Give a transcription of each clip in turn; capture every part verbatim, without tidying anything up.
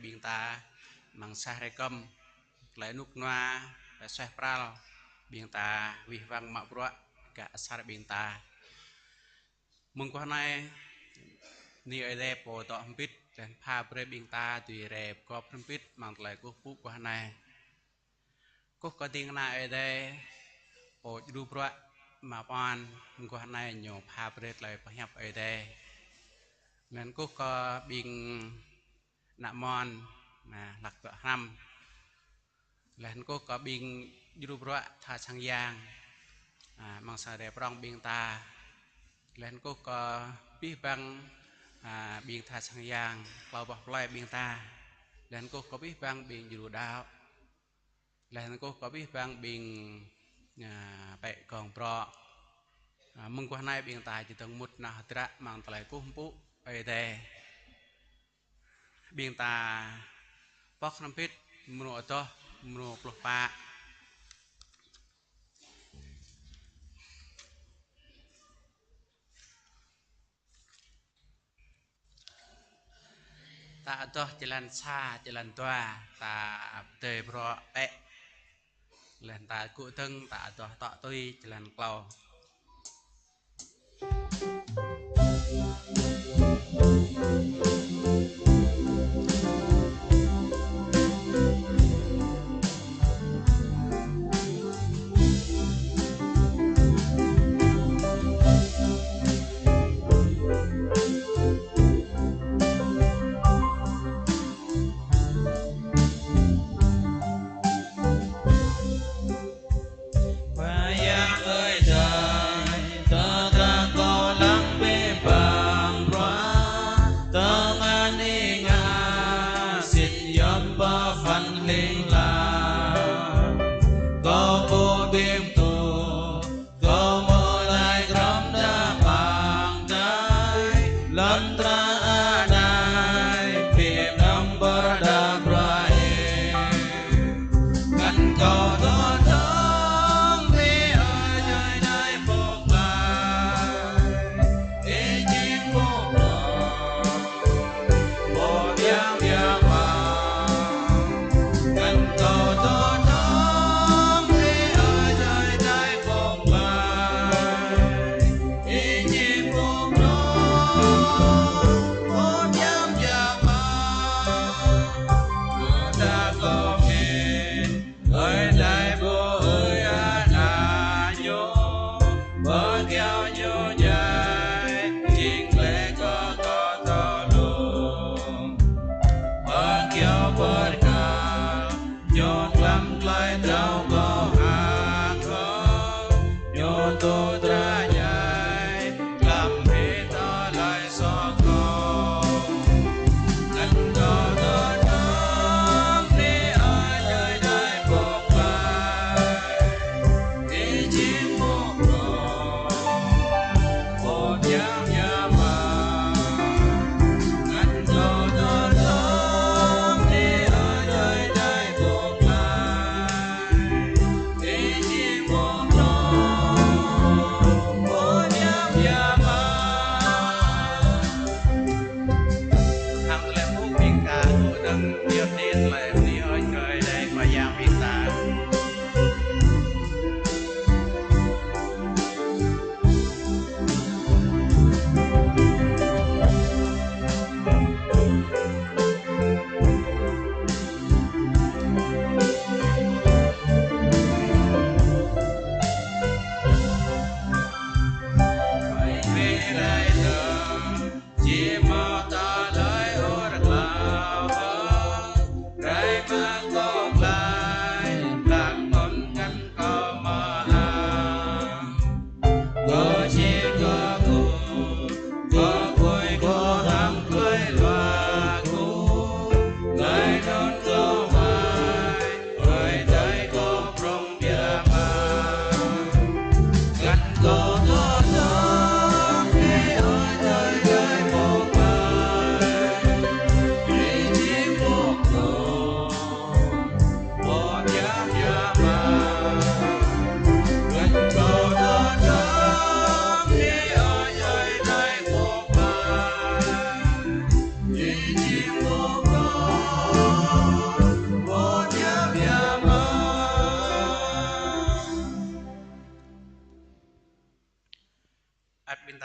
ƀing ta, amăng sah rơkơm, tơlơi rơnŭk rơnua, tơlơi suaih pral, ƀing ta wih wăng mă bruă gah asar ƀing ta. Mơguah anai, bơni Ơi Adai pô dŏ hơbĭt, laih anŭn pha brơi ƀing ta dưi rai pơgop hơbĭt amăng tơlơi kơkuh pơpŭ guah anai. Kơkuh kơ ding kơna Ơi Adai, pô djru bruă mă pơan, mơguah anai ñu pha brơi tơlơi pơhiăp Ơi Adai. Laih anŭn kơkuh kơ ƀing ană mơnuih, na, hlak dŏ hrăm. Laih anŭn kơkuh kơ ƀing djru bruă tha sang yang, a, amăng sang Ơi Adai prŏng ƀing ta. Laih anŭn kơkuh kơ abih bang, a, ƀing tha sang yang, klâo boh plơi ƀing ta. Laih anŭn kơkuh kơ abih bang ƀing djru đaŏ. Laih anŭn kơkuh kơ abih bang ƀing, a, pĕ gong brŏ. A, mơguah anai ƀing ta či dơ̆ng mŭt nao hơdră amăng tơlơi kơkuh pơpŭ Ơi Adai. Ƀing ta pŏk hrŏm hơbĭt mrô adoh, mrô pluh pă. Ta adoh jơlan sa, jơlan dua, ta pơdơi brŏ pĕ. Laih anŭn ta gŭ dơ̆ng, ta adoh tŏ tui jơlan klâo. Khua Yang ơi adai, tơdah kâo lăng abih bang bruă, tơngan Ih ngă sĭt yom pơphan hling hlang. Kâo ƀu ƀing tŭ, kâo mơ̆ lăi grŏm đa amăng adai, lŏn tơnah anai, pơnăm pơđar bruă Ih. Ngăn kâo dŏ dơ̆ng, bơni Ơi Adai pŏk glaĭ. Ih jing pô pơblŏr, pô biă biă mă. Ngăn kâo dŏ dơ̆ng, bơni Ơi Adai pŏk glaĭ. Ih jing pô pơblŏr, pô biă biă mă. Tơdah kâo hmư̆, Ơi Adai ƀu ơi ană Ñu, pơkiaŏ Ñu djai, jing glaĭ kơ kâo tơlơi. Pơkiaŏ pơkăl, Ñu tlam tơlơi drao kâo hăng kơ, Ñu tŭ dra djai, tlam hĭ tơlơi soh kâo. Ngăn kâo dŏ dơ̆ng, bơni Ơi Adai pŏk glaĭ. Ih jing pô pơblŏr, pô biă biă mă. Ngăn kâo dŏ dơ̆ng, bơni Ơi Adai pŏk glaĭ. Ih jing pô pơblŏr, pô biă biă mă. Hăng tơlơi pơpŭ ƀing ta gŭ dơ̆ng, yua hơdip tơlơi bơni Ơi Adai Khua Yang ƀing ta. Či hmâo tơlơi ur klâo, rai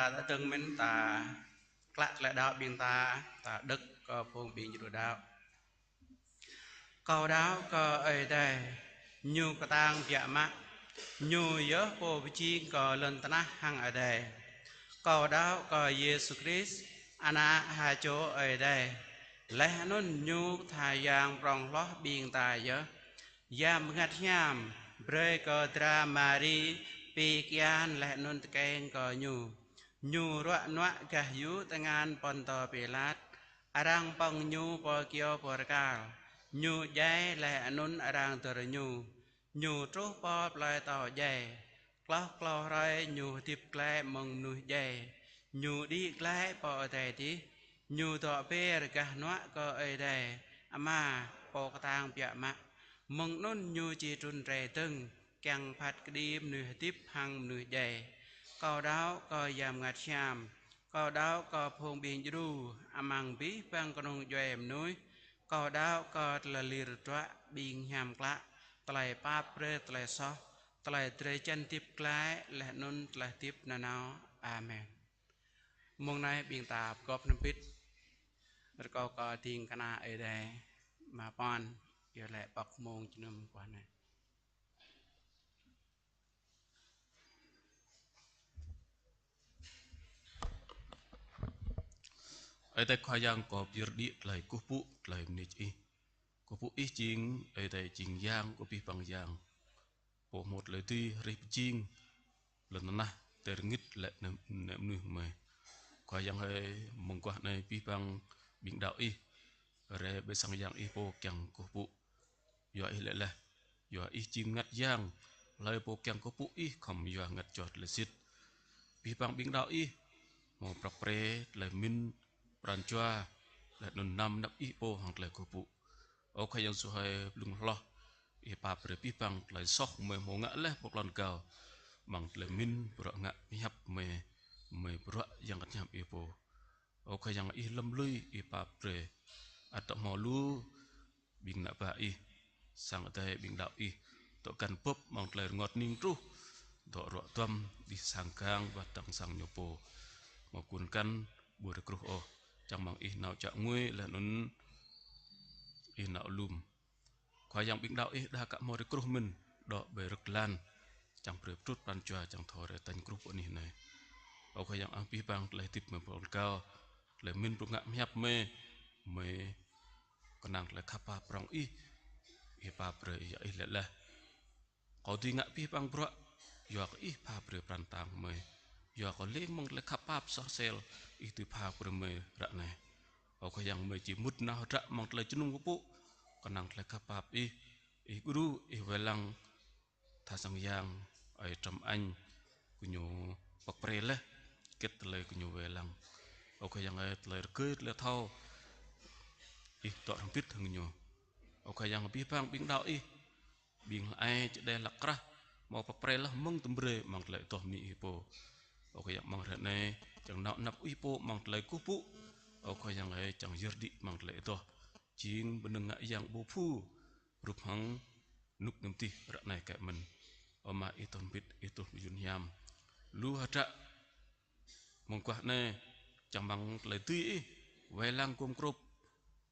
Ta dơ̆ng mơ̆n ta klă tơlơi đaŏ ƀing ta, ta đŏk kơ phung ƀing jru đaŏ. Kâo đaŏ kơ Ơi Adai, Ñu kơtang biă mă, Ñu yơh Pô pơjing kơ lŏn tơnah hăng adai. Kâo đaŏ kơ Yêsu Krist, Ană ha čô Ơi Adai, laih anŭn Ñu tha Yang prŏng hloh ƀing ta yơh. Yang Bơngăt Hiam brơi kơ dra Mari pi kian laih anŭn tơkeng kơ Ñu. Ñu ruă nuă gah yŭ tơngan Pôntô Pilat, arăng pơ̆ng Ñu pơ kyâo pơrkal. Ñu djai laih anŭn arăng dơr Ñu. Ñu truh pơ plơi atâo djai. Klâo klâo hrơi Ñu hơdip glaĭ mơ̆ng mơnuih djai. Ñu đĭ glaĭ pơ adai adih. Ñu dŏ ber gah hnuă kơ Ơi Adai Ama Pô kơtang biă mă. Mơ̆ng anŭn Ñu či trŭn rai dơ̆ng, kiăng phat kơđi mơnuih hơdip hăng mơnuih djai. Kâo đaŏ kơ Yang Bơngăt Hiam. Kâo đaŏ kơ phung ƀing jru amăng abih bang kơnung djuai mơnuih. Kâo đaŏ kơ tơlơi lir druă ƀing hiam klă, tơlơi pap brơi tơlơi soh, tơlơi drơi jăn hơdip glaĭ laih anŭn tơlơi hơdip nanao. Amen. Mông anai ƀing ta pơgop hrŏm hơbĭt rơkâo kơ ding kơna Ơi Adai Ama Pô, iâu laĭ pŏk mông jơnum mơguah anai. Ơi Adai Khua Yang, kâo pơyơr đĭ tơlơi kơkuh pơpŭ, tơlơi mơneč Ih. Kơkuh pơpŭ Ih jing Ơi Adai, jing Yang kơ abih bang yang. Pô hmâo tơlơi dưi hrih pơjing lŏn tơnah, tơlơi rơngit lĕ ană, ană mơnuih mơi. Khua Yang ơi, mơguah anai abih bang ƀing đaŏ Ih rai ƀơi sang Yang Ih pô kiăng kơkuh pơpŭ. Yua Ih lĕ laih, yua Ih jing Bơngăt Yang, hlơi pô kiăng kơkuh pơpŭ Ih khŏm yua ngăt joh tơlơi sĭt. Abih bang ƀing đaŏ Ih hmâo prăk pre tơlơi pơmĭn, pran jua, laih anŭn anăm anăp Ih pô hăng tơlơi kơkuh pơpŭ. Ơ Khua Yang Yêsu hơi, blung hloh Ih pap brơi abih bang tơlơi soh mơi hmâo ngă laih pơ klon gao, amăng tơlơi pơmĭn, bruă ngă pơhiăp mơi, mơi bruă Yang Bơngăt Hiam Ih pô. Ơ Khua Yang, Ih lơ̆m lui, Ih pap brơi ăt dŏ hmâo lu ƀing ană bă Ih, sang adai ƀing đaŏ Ih, dŏ găn bưp amăng tơlơi rơngot hning truh, dŏ ruă duăm đih sang gang wơ̆t hăng sang ñu pô. Hmâo kun kăn ƀu rai kruh ôh, čang mơ̆ng Ih nao čă ngui laih anŭn Ih nao lum. Khua Yang, ƀing đaŏ Ih đa kă hmâo rai kruh mơ̆n, dŏ ƀơi rơ̆k lan, čang brơi pơtrut pran jua, čang thâo rai tañ kruh pơ anih anai. Ơ Khua Yang, abih bang tơlơi hơdip mơi pơ klon gao, tơlơi pơmĭn, bruă ngă pơhiăp mơi, mơi kơnang tơlơi khăp pap prŏng Ih, Ih pap brơi, yua Ih lĕ laih: Kâo dưi ngă abih bang bruă, yua kơ Ih pap brơi pran kơtang mơi. Yua kơ lêng mơ̆ng tơlơi khăp pap soh sel, Ih dưi pap brơi mơi ră anai. Ơ Khua Yang, mơi či mŭt nao hơdră amăng tơlơi jơnum kơkuh pơpŭ, kơnang tơlơi khăp pap Ih, Ih gru, Ih wai lăng tha sang yang ơi Trâm Anh, gơñu pŏk pre laih hơget tơlơi gơñu wai lăng. Ơ Khua Yang ơi, tơlơi rơgơi, tơlơi thâo, Ih dŏ hrŏm hơbĭt hăng gơñu. Ơ Khua Yang, abih bang ƀing đaŏ Ih, ƀing hlăk ai, čơđai, hlăk krah, hmâo pŏk pre laih mơ̆ng tơm brơi amăng tơlơi adoh bơni Ih pô. Ơ Khua Yang, amăng hrơi anai, čang nao anăp Ih pô amăng tơlơi kơkuh pơpŭ. Ơ Khua Yang ơi, čang yơr đĭ amăng tơlơi adoh, jing bơnơ̆ng ngă yang ƀu phu, hrup hăng rơnŭk mơnam dih ră anai kĕ mơ̆n. Ơ Ama, Ih dŏ hrŏm hơbĭt, Ih truh mơyun hiam. Lu hơdră mơguah anai, čang mơ̆ng tơlơi dưi Ih wai lăng gum grŭp,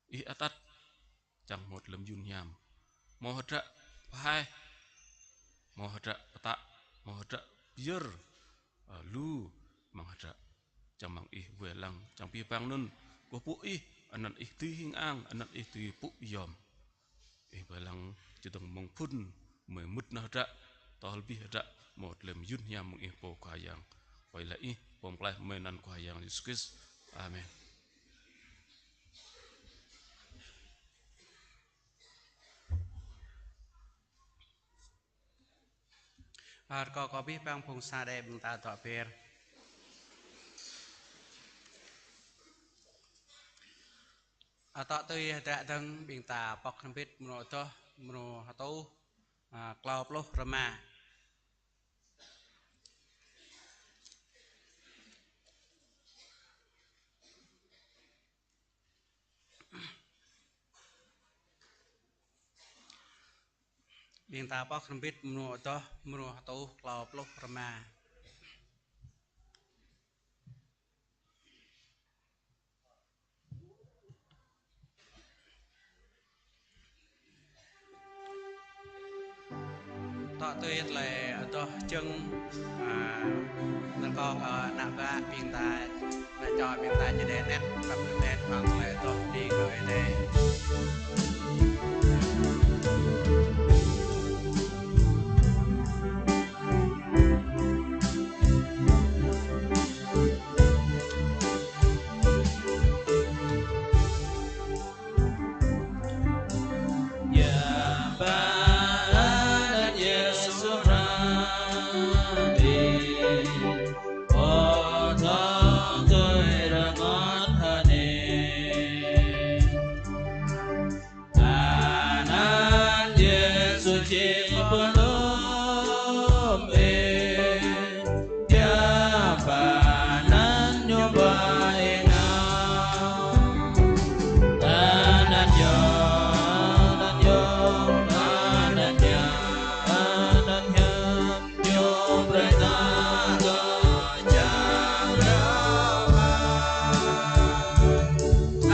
Ih atăt, čang hmâo tơlơi mơyun hiam. Hmâo hơdră pơhaih, hmâo hơdră pơtă, hmâo hơdră pơyơr, ơ, lu mơ̆ng hơdră. Čang mơ̆ng Ih wai lăng, čang abih bang anŭn kơkuh pơpŭ Ih, anăn Ih dưi hing ang, anăn Ih dưi pŭ yom. Ih wai lăng čơdơ̆ng mơ̆ng phŭn mơi mŭt nao hơdră, tơl abih hơdră hmâo tơlơi mơyun hiam mơ̆ng Ih pô Khua Yang. Wai lăng Ih pô pơklaih mơi anăn Khua Yang Yêsu Krist. Amen. Rơkâo kơ abih bang phung sa đe ƀing ta dŏ ber. Atŏ tui hơdră dơ̆ng ƀing ta pŏk hrŏm hơbĭt mrô adoh, mrô hơtuh, a, klâo pluh rơma. Ƀing ta pŏk hrŏm hơbĭt mrô adoh, mrô hơtuh, klâo pluh rơma. Tui tơlơi adoh jơ̆ng, a, rơkâo kơ ană bă ƀing ta, ană čô ƀing ta čơđai anet, kăp anet hăng tơlơi adoh bơni kơ Ơi Adai. Yua ba anăn Yêsu hrăm, ƀing ƀu thâo tui rơngot hơnĭng. Anăn Yêsu či pơlŏm ih, yua ba anăn ñu ba ih ngă. Anăn yom, anăn yom, anăn yom, anăn yom, ñu brơi ta kơ čang rơmang.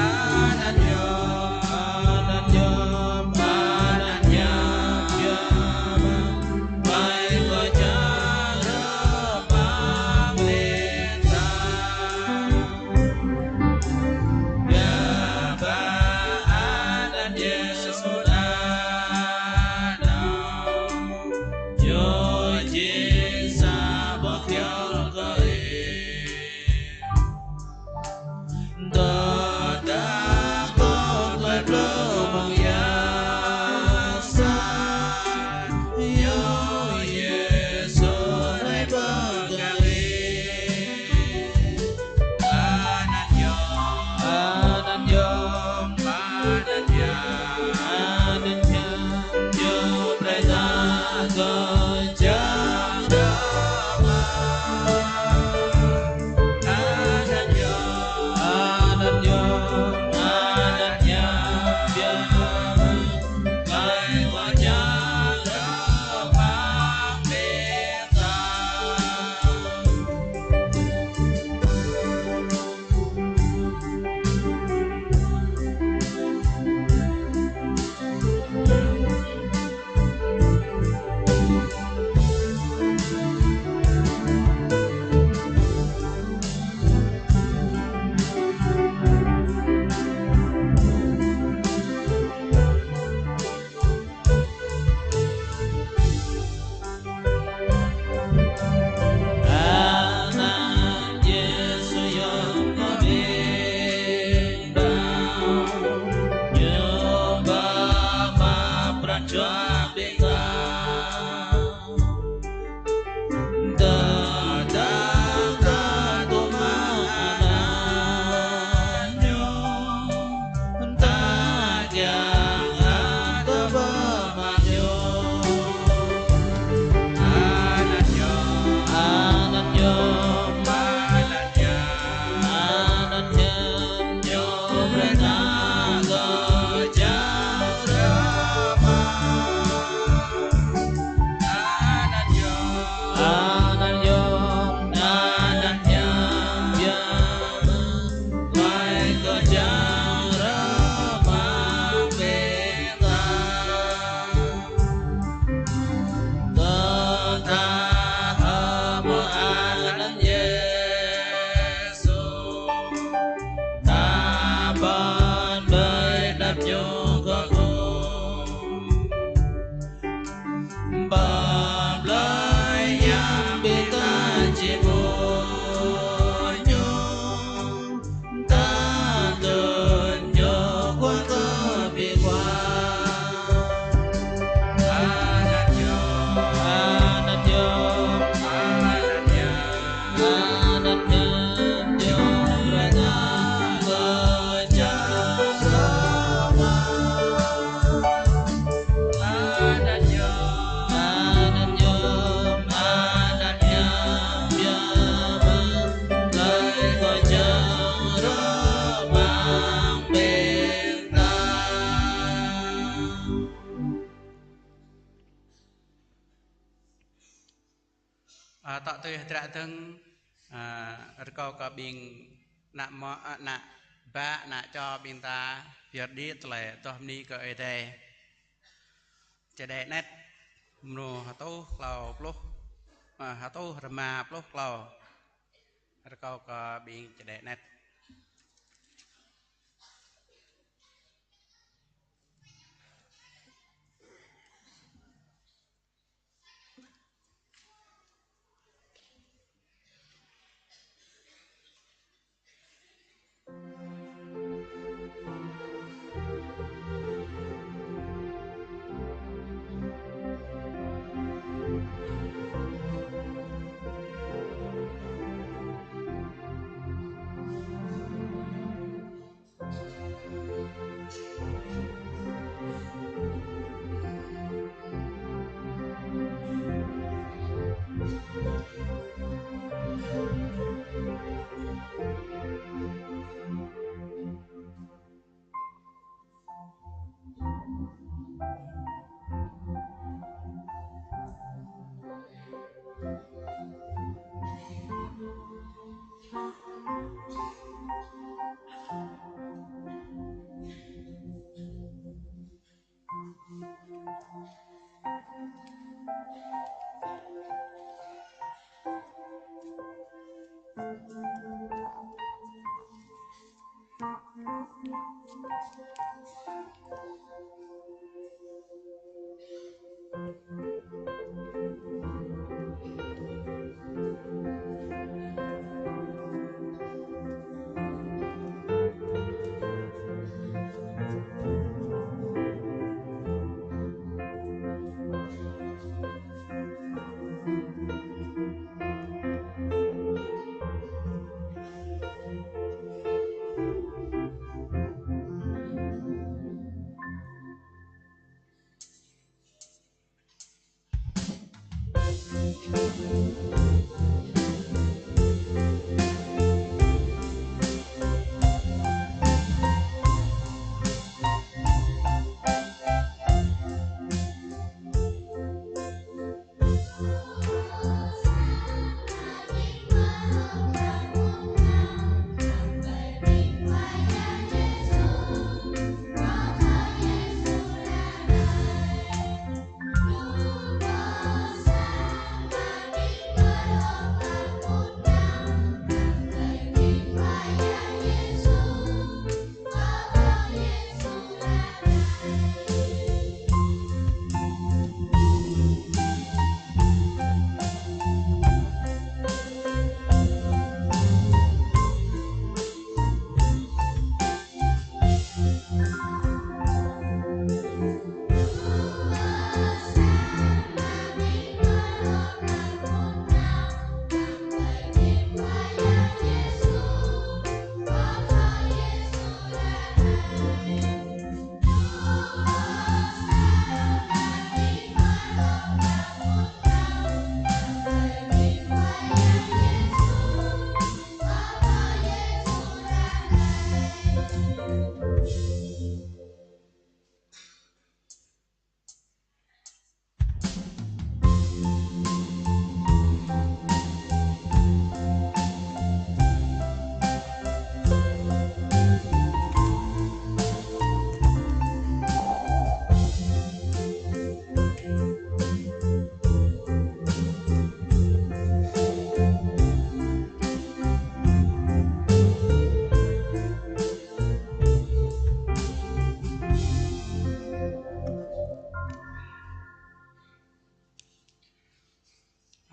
Anăn yom, anăn yom, anăn yom, yom. Mai kơ čang rơmang ƀing ta. Yua ba anăn Yêsu anăn, ñu jing sa boh kyâo kơ ih. Tơdah kâo tơlơi blŭ mơ̆ng yang sat, yua Yêsu rai pơkă ih. Anăn yom, anăn yom, anăn yom, anăn yom, yom brơi ta kơ čang rơmang. Anăn yom, anăn yom, anăn yom, yom, mai kơ čang rơmang ƀing ta. Anăn Yêsu yom kơ ƀing ta, ñu ba mă pran jua ƀing ta. Tơdah ta tŭ mă anăn ñu, ta kiăng hơdơr pơmă ñu. Anăn yom, anăn yom, anăn yom, anăn yom, ñu brơi ta kơ čang rơmang. Anăn yom, anăn yom, anăn yom, yom, mai kơ čang rơmang ƀing ta. Tơdah hơmâo anăn Yêsu, ta ƀuăn ƀơi anăp ñu kơkuh. Ba blơi hiam ƀing ta či ƀuh ñu, ta tŭ ñu kuă kơ ƀing kuă. Anăn yom, anăn yom, anăn yom, anăn yom, yom brơi ta kơ čang rơmang. Anăn yom, anăn yom, anăn yom, yom, mai kơ čang rơmang ƀing ta. A, tŏ tui hơdră dơ̆ng, a, rơkâo kơ ƀing ană mơ̆, a, ană bă, ană čô ƀing ta pơyơr đĭ tơlơi adoh bơni kơ Ơi Adai. Čơđai anet. Mrô hơtuh klâo pluh, ơ, hơtuh rơma pluh klâo. Rơkâo kơ ƀing čơđeh anet.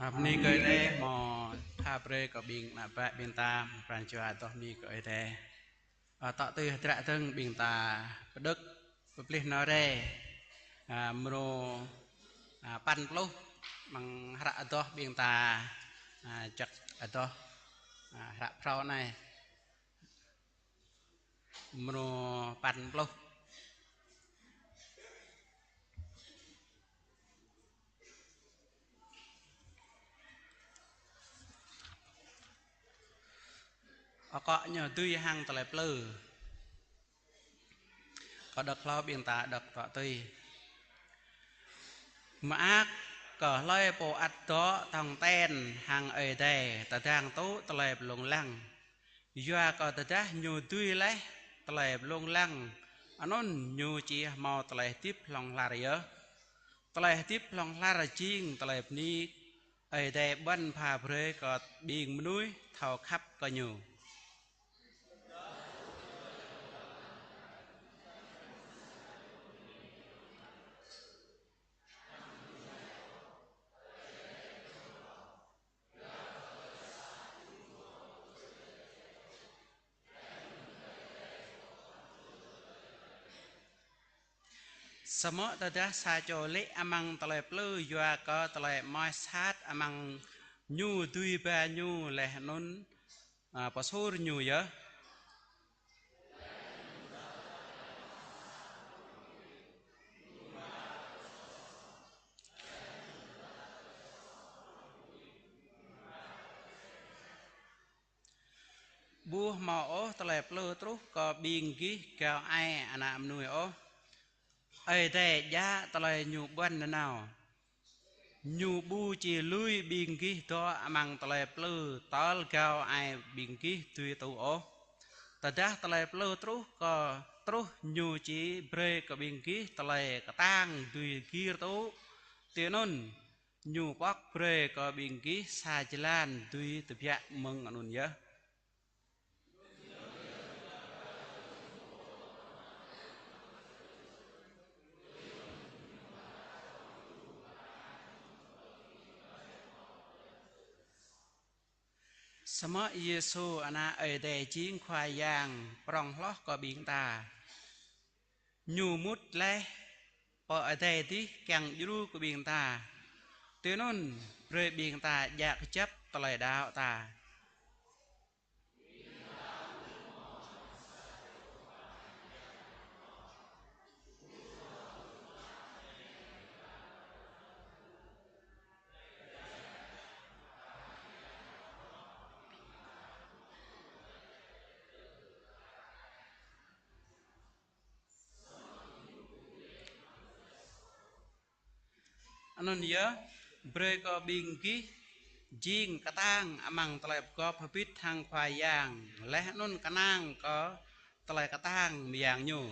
Ơ, bơni kơ Ơi Adai, hmâo pha brơi kơ ƀing ană bă ƀing ta, pran jua adoh bơni kơ Ơi Adai. Ơ, tŏ tui hơdră dơ̆ng ƀing ta pơđŏk pơplih nao rai, ơ, mrô, ơ, păn pluh, amăng hră adoh ƀing ta, ơ, čăk adoh, ơ, hră phrâo anai. Mrô păn pluh. Akŏ ñu dưi hăng tơlơi plư. Kâo đŏk hlâo ƀing ta đŏk tŏ tui. Mơak kơ hlơi pô ăt dŏ tong ten hăng Ơi Adai, tơdang tŭ tơlơi pơlông lăng. Yua kơ tơdah ñu dưi laih tơlơi pơlông lăng, anŭn ñu či hmâo tơlơi hơdip hlŏng lar yơh. Tơlơi hơdip hlŏng lar jing tơlơi bơni Ơi Adai ƀuăn pha brơi kơ ƀing mơnuih thâo khăp kơ Ñu. Samơ̆ tơdah sa čô lê̆ amăng tơlơi plư yua kơ tơlơi mơak sat amăng ñu dưi ba ñu laih anŭn, a, pơsur ñu yơh. Ƀu hmâo ôh tơlơi plư truh kơ ƀing gih gao ai Ană Mơnuih ôh. Ơi Adai djă tơlơi Ñu ƀuăn nanao. Ñu ƀu či lui ƀing gih dŏ amăng tơlơi plư tơl gao ai ƀing gih dưi tŭ ôh. Tơdah tơlơi plư truh kơ, truh Ñu či brơi kơ ƀing gih tơlơi kơtang dưi gir tŭ. Tui anŭn, Ñu pŏk brơi kơ ƀing gih sa jơlan dưi tơbiă mơ̆ng anŭn yơh. Samơ̆ Yêsu Ană Ơi Adai jing Khua Yang prŏng hloh kơ ƀing ta. Ñu mŭt laih pơ adai adih kiăng djru kơ ƀing ta. Tui anŭn, brơi ƀing ta djă kơjăp tơlơi đaŏ ta. Anŭn yơh, brơi kơ ƀing gih jing kơtang amăng tơlơi pơgop hơbĭt hăng Khua Yang, laih anŭn kơnang kơ tơlơi kơtang mơyang Ñu.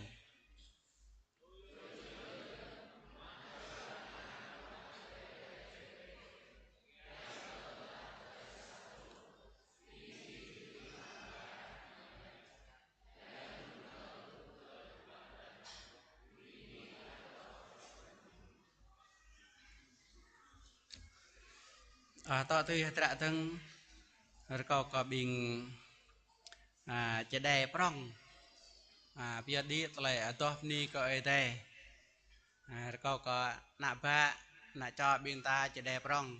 A, tŏ tui hơdră dơ̆ng, rơkâo kơ ƀing, a, čơđai prŏng, a, pioh đĭ tơlơi adoh bơni kơ Ơi Adai. A, rơkâo kơ ană bă, ană čô ƀing ta čơđai prŏng.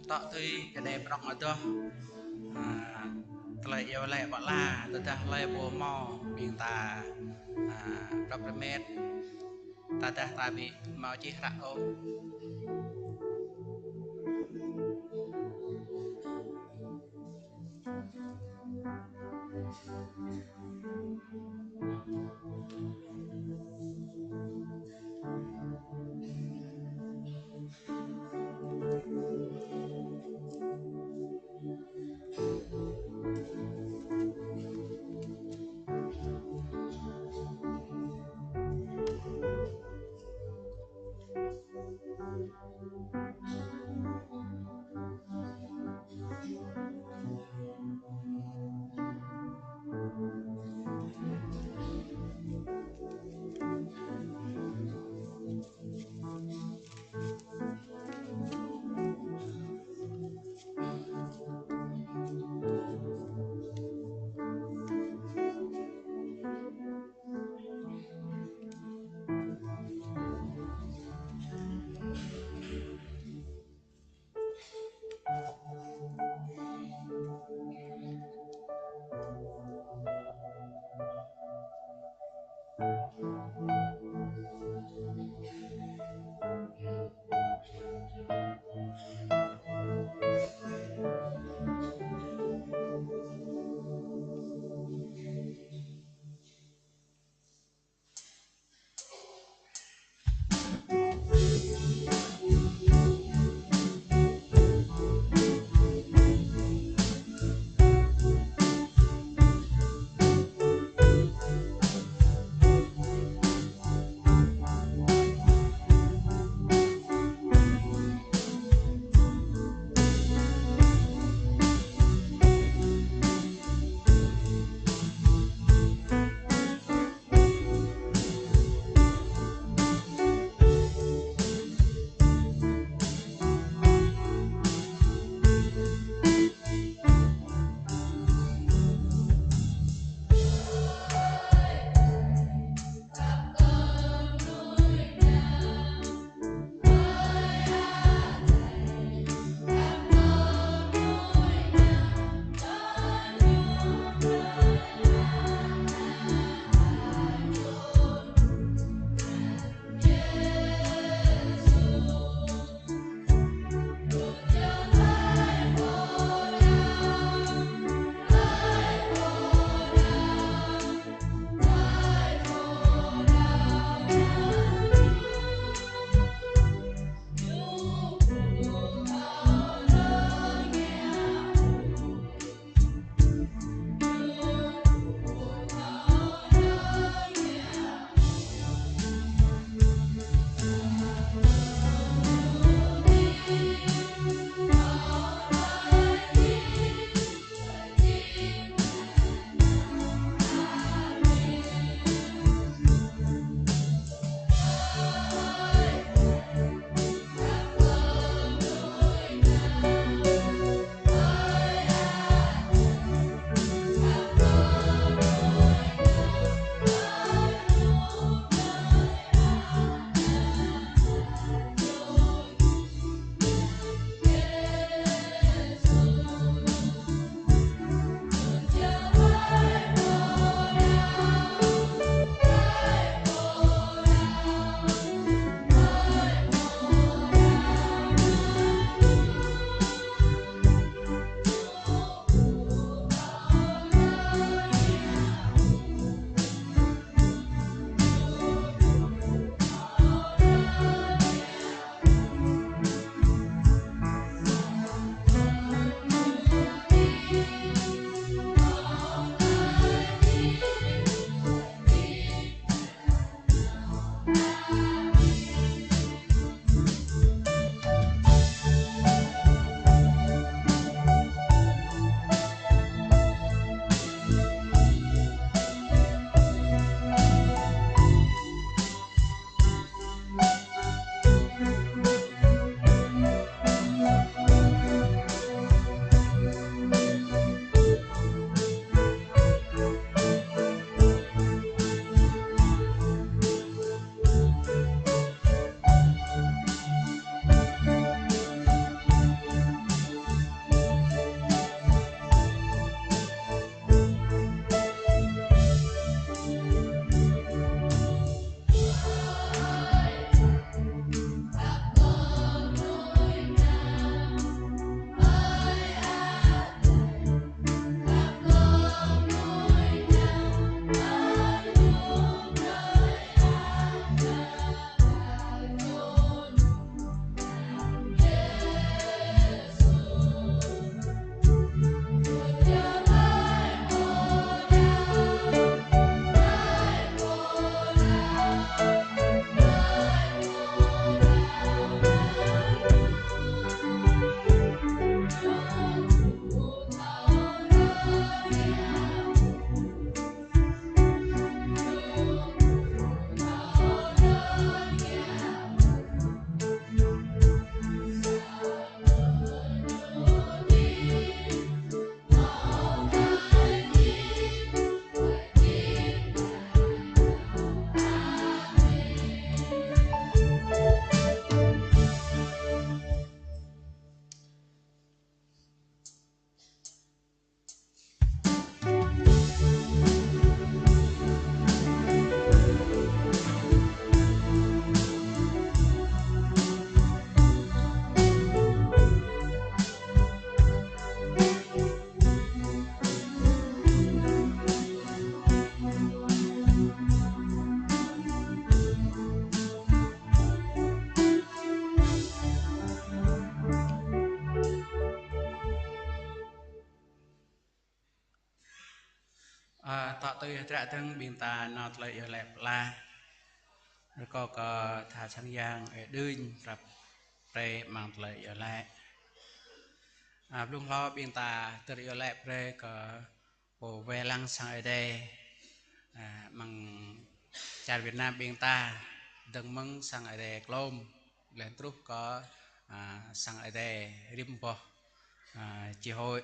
Tŏ tui kơ đe prŏng adoh, a, tơlơi iâu laĭ pơala, tơdah hlơi ƀu hmâo ƀing ta, a, prăp rơmet, tơdah ta ƀu hmâo čih hră ôh. Ơ, tŏ tui hơdră dơ̆ng ƀing ta nao tơlơi iâu laĭ pơala. Rơkâo kơ tha sang yang ơi đưñ prăp pre amăng tơlơi iâu laĭ. Ơ, blung hlâo ƀing ta hơdơr iâu laĭ pre kơ pô wai lăng sang Ơi Adai. Ơ, amăng čar Việt Nam ƀing ta dơ̆ng mơ̆ng sang Ơi Adai Klôm, laih truh kơ, ơ, sang Ơi Adai rĭm boh, ơ, chi hội.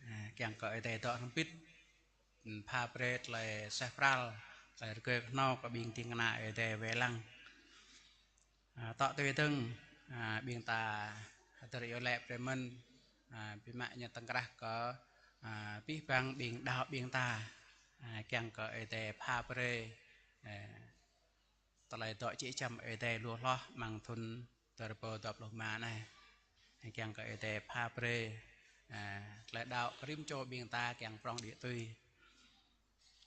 Ơ, kiăng kơ Ơi Adai dŏ hrŏm hơbĭt, pha pre tơlơi suaih pral, tơlơi rơgơi kơhnâo kơ ƀing ding kơna Ơi Adai wai lăng. Ơ, tŏ tui dơ̆ng, ơ, ƀing ta hơdơr iâu laĭ pre mơ̆n, ơ, biă mă ñu tơ̆ng krah kơ, ơ, abih bang ƀing đaŏ ƀing ta, ơ, kiăng kơ Ơi Adai pha pre, ơ, tơlơi dŏ jĕ čăm Ơi Adai lu hloh amăng thŭn dua rơbâo dua pluh rơma anai. Kiăng kơ Ơi Adai pha pre, ơ, tơlơi đaŏ kơ rĭm čô ƀing ta kiăng prŏng đĭ tui.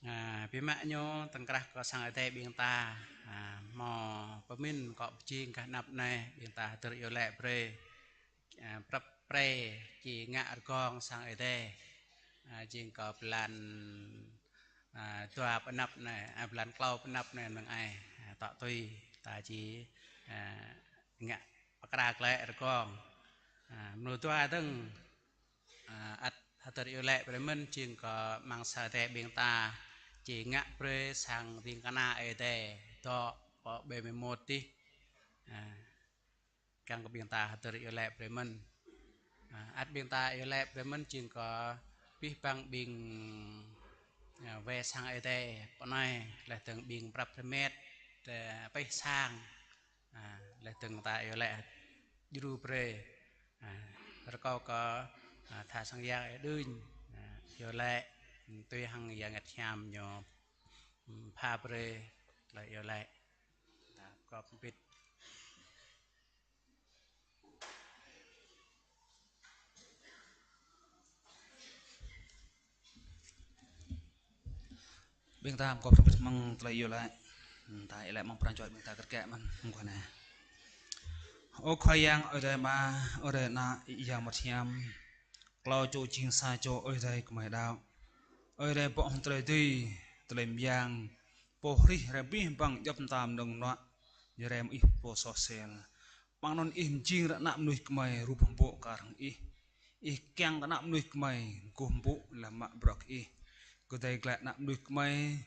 Ơ, biă mă ñu tơ̆ng krah kơ sang Ơi Adai ƀing ta, ơ, hmâo pơmĭn akŏ pơjing gah anăp anai, ƀing ta hơdơr iâu laĭ pre, ơ, prăp pre či ngă rơgong sang Ơi Adai. Ơ, jing kơ blan, ơ, dua pơ anăp anai, ơ, blan klâo pơ anăp anai mơ̆ng ai, ơ, tŏ tui ta či, ơ, ngă pơkra glaĭ rơgong. Ơ, mơnuih dua dơ̆ng, ơ, ăt hơdơr iâu laĭ pre mơ̆n jing kơ amăng sang Ơi Adai ƀing ta či ngă pre sang ding kơna Ơi Adai dŏ pơ ƀơi mơmŏt dih. Ơ, kiăng kơ ƀing ta hơdơr iâu laĭ pre mơ̆n. Ơ, ăt ƀing ta iâu laĭ pre mơ̆n jing kơ abih bang ƀing, ơ, wai sang Ơi Adai pơ anai, laih dơ̆ng ƀing prăp rơmet, ơ, pĕh sang. Ơ, laih dơ̆ng ta iâu laĭ djru pre. Ơ, rơkâo kơ, ơ, tha sang yang ơi đưñ, ơ, iâu laĭ tui hăng Yang Bơngăt Hiam ñu, ơ, pha pre tơlơi iâu laĭ. Ta kŏp pit. Ƀing ta kŏp pit amăng tơlơi iâu laĭ. Ta iâu laĭ amăng pran jua ƀing ta kơt kĕ mơ̆n mơguah anai. Ơ Khua Yang, Ơi Adai Ama, Ơi Adai Ană, Yang Bơngăt Hiam. Klâo čô jing sa čô Ơi Adai gơmơi đaŏ. Ơi Adai bŏ hăng tơlơi dưi, tơlơi mơyang, pô hrih rai abih bang djŏp mơta mơnơ̆ng mơnuă, Ơi Adai mơ̆ng Ih pô soh sel. Amăng anŭn Ih mơjing rai ană mơnuih gơmơi rup hơbô̆ kar hăng Ih. Ih kiăng kơ ană mơnuih gơmơi gŭ hơbô̆ laih mă bruă kơ Ih. Kơdai glaĭ ană mơnuih gơmơi,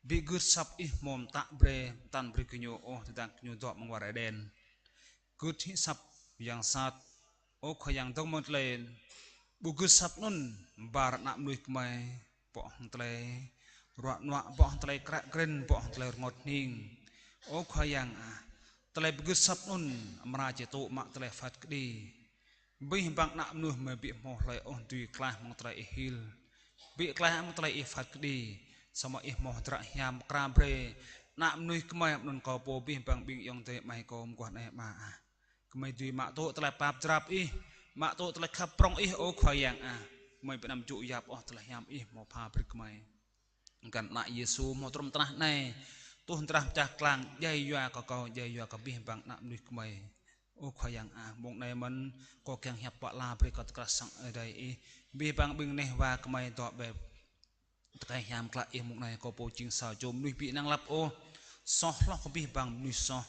ƀu gưt asăp Ih hmâo mơtă brơi, mơtăn brơi kơ ñu ôh, tơdang kơ ñu dŏ amăng war Êđen. Gưt hĭ asăp yang sat. Ơ Khua Yang, dơ̆ng mơ̆ng tơlơi ƀu gưt asăp anŭn, ƀar ană mơnuih gơmơi, bŏ hăng tơlơi ruă nuă, bŏ hăng tơlơi kră krĭn, bŏ hăng tơlơi rơngot hning. Ơ Khua Yang ah, tơlơi ƀu gưt asăp anŭn, amra či tŭ mă tơlơi phat kơđi. Abih bang ană mơnuih gơmơi ƀu hmâo hlơi ôh dưi klaih mơ̆ng tơlơi Ih hil. Ƀu klaih mơ̆ng tơlơi Ih phat kơđi. Samơ̆ Ih hmâo hơdră hiam pơkra brơi ană mơnuih gơmơi, anŭn kâo pô abih bang ƀing ayŏng adơi amai kâo mơguah anai Ama ah. Gơmơi dưi mă tŭ tơlơi pap drap Ih, mă tŭ tơlơi khăp prŏng Ih, ơ Khua Yang ah. Gơmơi ƀu anăm djơ̆ yap ôh tơlơi hiam Ih hmâo pha brơi gơmơi. Găn ană Yêsu hmâo trŭm tơnah anai, tuh drah pơčah klang, djai yua kơ kâo, djai yua kơ abih bang ană mơnuih gơmơi. Ơ Khua Yang ah, mông anai mơ̆n, kâo kiăng hiăp pơala brơi kơ tơkrah sang Ơi Adai Ih, abih bang ƀing neh wa gơmơi dŏ ƀơi tơkai hiam klă Ih. Mông anai kâo pô jing sa čô mơnuih ƀu năng lăp ôh, soh hloh kơ abih bang mơnuih soh,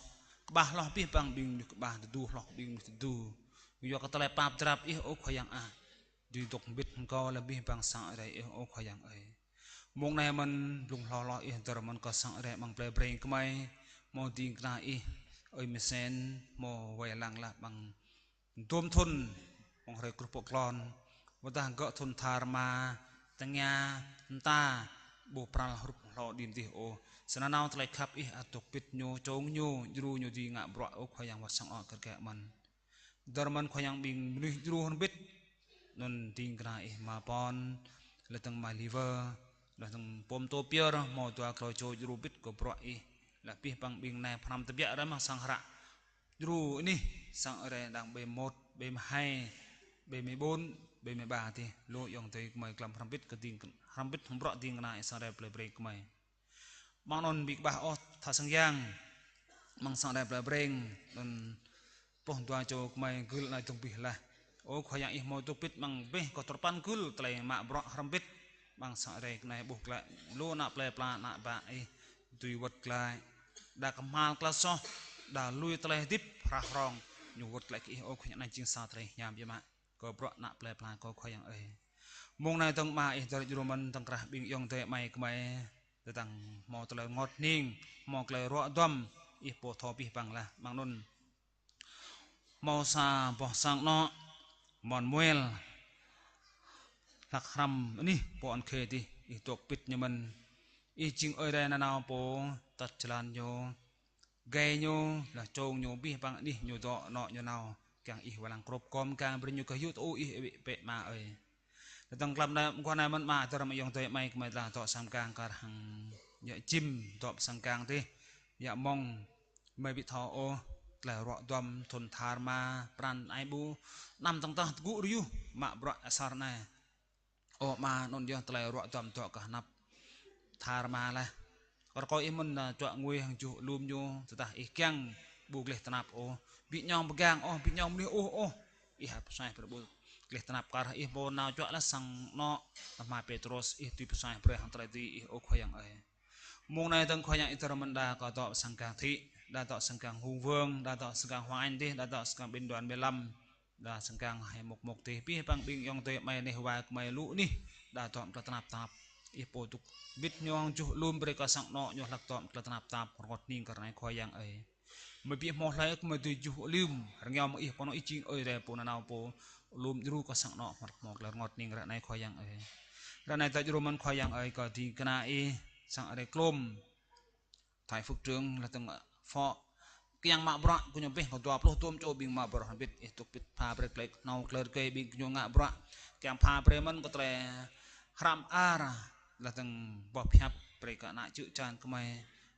kơƀah hloh abih bang ƀing mơnuih kơƀah, tơdu hloh kơ ƀing mơnuih tơdu. Yua kơ tơlơi pap drap Ih, ơ Khua Yang ah, dưi dŏ hơbĭt hăng kâo laih abih bang sang Ơi Adai Ih, ơ Khua Yang ơi. Mông anai mơ̆n, blung hloh hloh Ih hơdơr mơ̆n kơ sang Ơi Adai amăng plei Breng gơmơi, hmâo ding kơna Ih, ơi Mơsen, hmâo wai lăng laih amăng dôm thŭn, amăng hrơi gruh pơklon, wơ̆t dah gơ̆ thŭn tha rơma, tơngia, mơta, ƀu pral hrup hlâo đĭ mơdih ôh. Snăn nao tơlơi khăp Ih ăt dŏ pit ñu, čong ñu, djru ñu dưi ngă bruă, ơ Khua Yang wơ̆t sang ôh kơt kĕ mơ̆n. Dơ̆r mơ̆n Khua Yang ƀing mơnuih djru hrŏm hơbĭt. Anŭn ding kơna Ih Ama Pon, laih dơ̆ng Ama Liver, laih dơ̆ng Pôm Tô Pier, hmâo dua klâo čô djru hơbĭt kơ bruă Ih. Laih abih bang ƀing nai pơhrăm tơbiă rai amăng sang hră. Djru anih, sang Ơi Adai đang ƀơi mơmŏt, ƀơi mơhai, ƀơi mơƀôn, ƀơi mơƀah dih. Lu ayŏng adơi gơmơi glăm hrŏm hơbĭt kơ ding, hrŏm hơbĭt hăng bruă ding kơna Ih sang Ơi Adai plei Breng gơmơi. Amăng anŭn ƀu kơƀah ôh tha sang yang, amăng sang Ơi Adai plei Breng, anŭn pluh dua čô gơmơi gưl anai dơ̆ng abih laih. Ơ Khua Yang Ih hmâo dŏ pit amăng abih kơ tơlơi pơpŭ gưl tơlơi mă bruă hrŏm hơbĭt. Amăng sang rai kơ anai ƀuh glaĭ lu ană plơi pla ană bă ih dưi wơ̆t glaĭ. Đa kơhma̱l tơlơi soh, đa lui tơlơi hơdip hrah hrong, ñu wơ̆t glaĭ kơ ih, ơ Khua Yang, anai jing sa tơlơi hiam biă mă kơ bruă ană plơi pla kơ Khua Yang ơi. Mông anai dơ̆ng Ama ih dơr djru mơ̆n dơ̆ng krah ƀing ayŏng adơi amai gơmơi, tơdang hmâo tơlơi rơngot hning, hmâo tơlơi ruă duăm, ih pô thâo abih bang laih. Amăng anŭn hmâo sa boh sang anŏ Manuel, hlăk hrăm anih pô ăn khê dih, ih dŏ pĭt ñu mơ̆n. Ih jing Ơi Adai nanao pô tăt jơlan ñu, gai ñu, laih čông ñu, abih bang anih ñu dŏ, anŏ ñu nao, kiăng ih wai lăng krŏp gom kiăng brơi ñu kơ yŭ tŭ ih ƀĕ Ama ơi. Tơdang tlam anai, mơguah anai mơ̆n Ama dơr mơ̆ng ayŏng adơi amai gơmơi tơdah dŏ sang kang kar hăng yă čim dŏ sang kang dih, yă mông gơmơi ƀu thâo ôh tơlơi ruă duăm, thŭn tha rơma, pran ai ƀu, anăm tơ̆ng tah tơgŭ rơyuh mă bruă asar anai. Ơ Ama, anŭn yơh tơlơi ruă duăm dŏ kơ hơnăp tha rơma laih. Kơ rơkâo ih mơ̆n, a, čuă ngui hăng juh alum ñu, tơdah ih kiăng ƀu gleh tơnap ôh, ƀu ñong pơgang ôh, ƀu ñong mơnuih ôh ôh, ih pơsuaih brơi ƀu gleh tơnap kar ih pô nao čuă laih sang anŏ, tơma Pêtrôs, ih tui pơsuaih brơi hăng tơlơi dưi ih, ơ Khua Yang ơi. Mông anai dơ̆ng Khua Yang ih dơr mơ̆n đa kơ dŏ sang kang Thị, đa dŏ sang kang Hùng Vương, đa dŏ sang kang Hoàng Anh dih, đa dŏ sang kang Bình Đoàn mười lăm, đa sang kang hai một một dih, abih bang ƀing ayŏng adơi amai neh wa gơmơi lu anih, đa dŏ tơlơi tơnap tap. Ih pô dŏ pĭt ñu hăng juh alum brơi kơ sang anŏ ñu hlăk dŏ tơlơi tơnap tap, rơngot hning kơ ră anai Khua Yang ơi. Gơmơi ƀu hmâo hlơi ôh gơmơi dưi juh alum, rơngiao mơ̆ng ih pô anŏ, ih jing Ơi Adai pô nanao pô alum djru kơ sang anŏ hmâo hmâo tơlơi rơngot hning ră anai Khua Yang ơi. Ră anai ta djru mơ̆n Khua Yang ơi kơ ding kơna ih sang Ơi Adai Klôm, Thái Phước Trương, laih dơ̆ng Phó, kiăng mă bruă kơ ñu pĕh kơ dua pluh tôm čô ƀing mă bruă hrŏm hơbĭt, ih dŏ pĭt pha brơi tơlơi khnâo tơlơi rơgơi ƀing gơñu ngă bruă, kiăng pha brơi mơ̆n kơ tơlơi hrăm ar, laih dơ̆ng boh pơhiăp brơi kơ ană čư̆ čan gơmơi,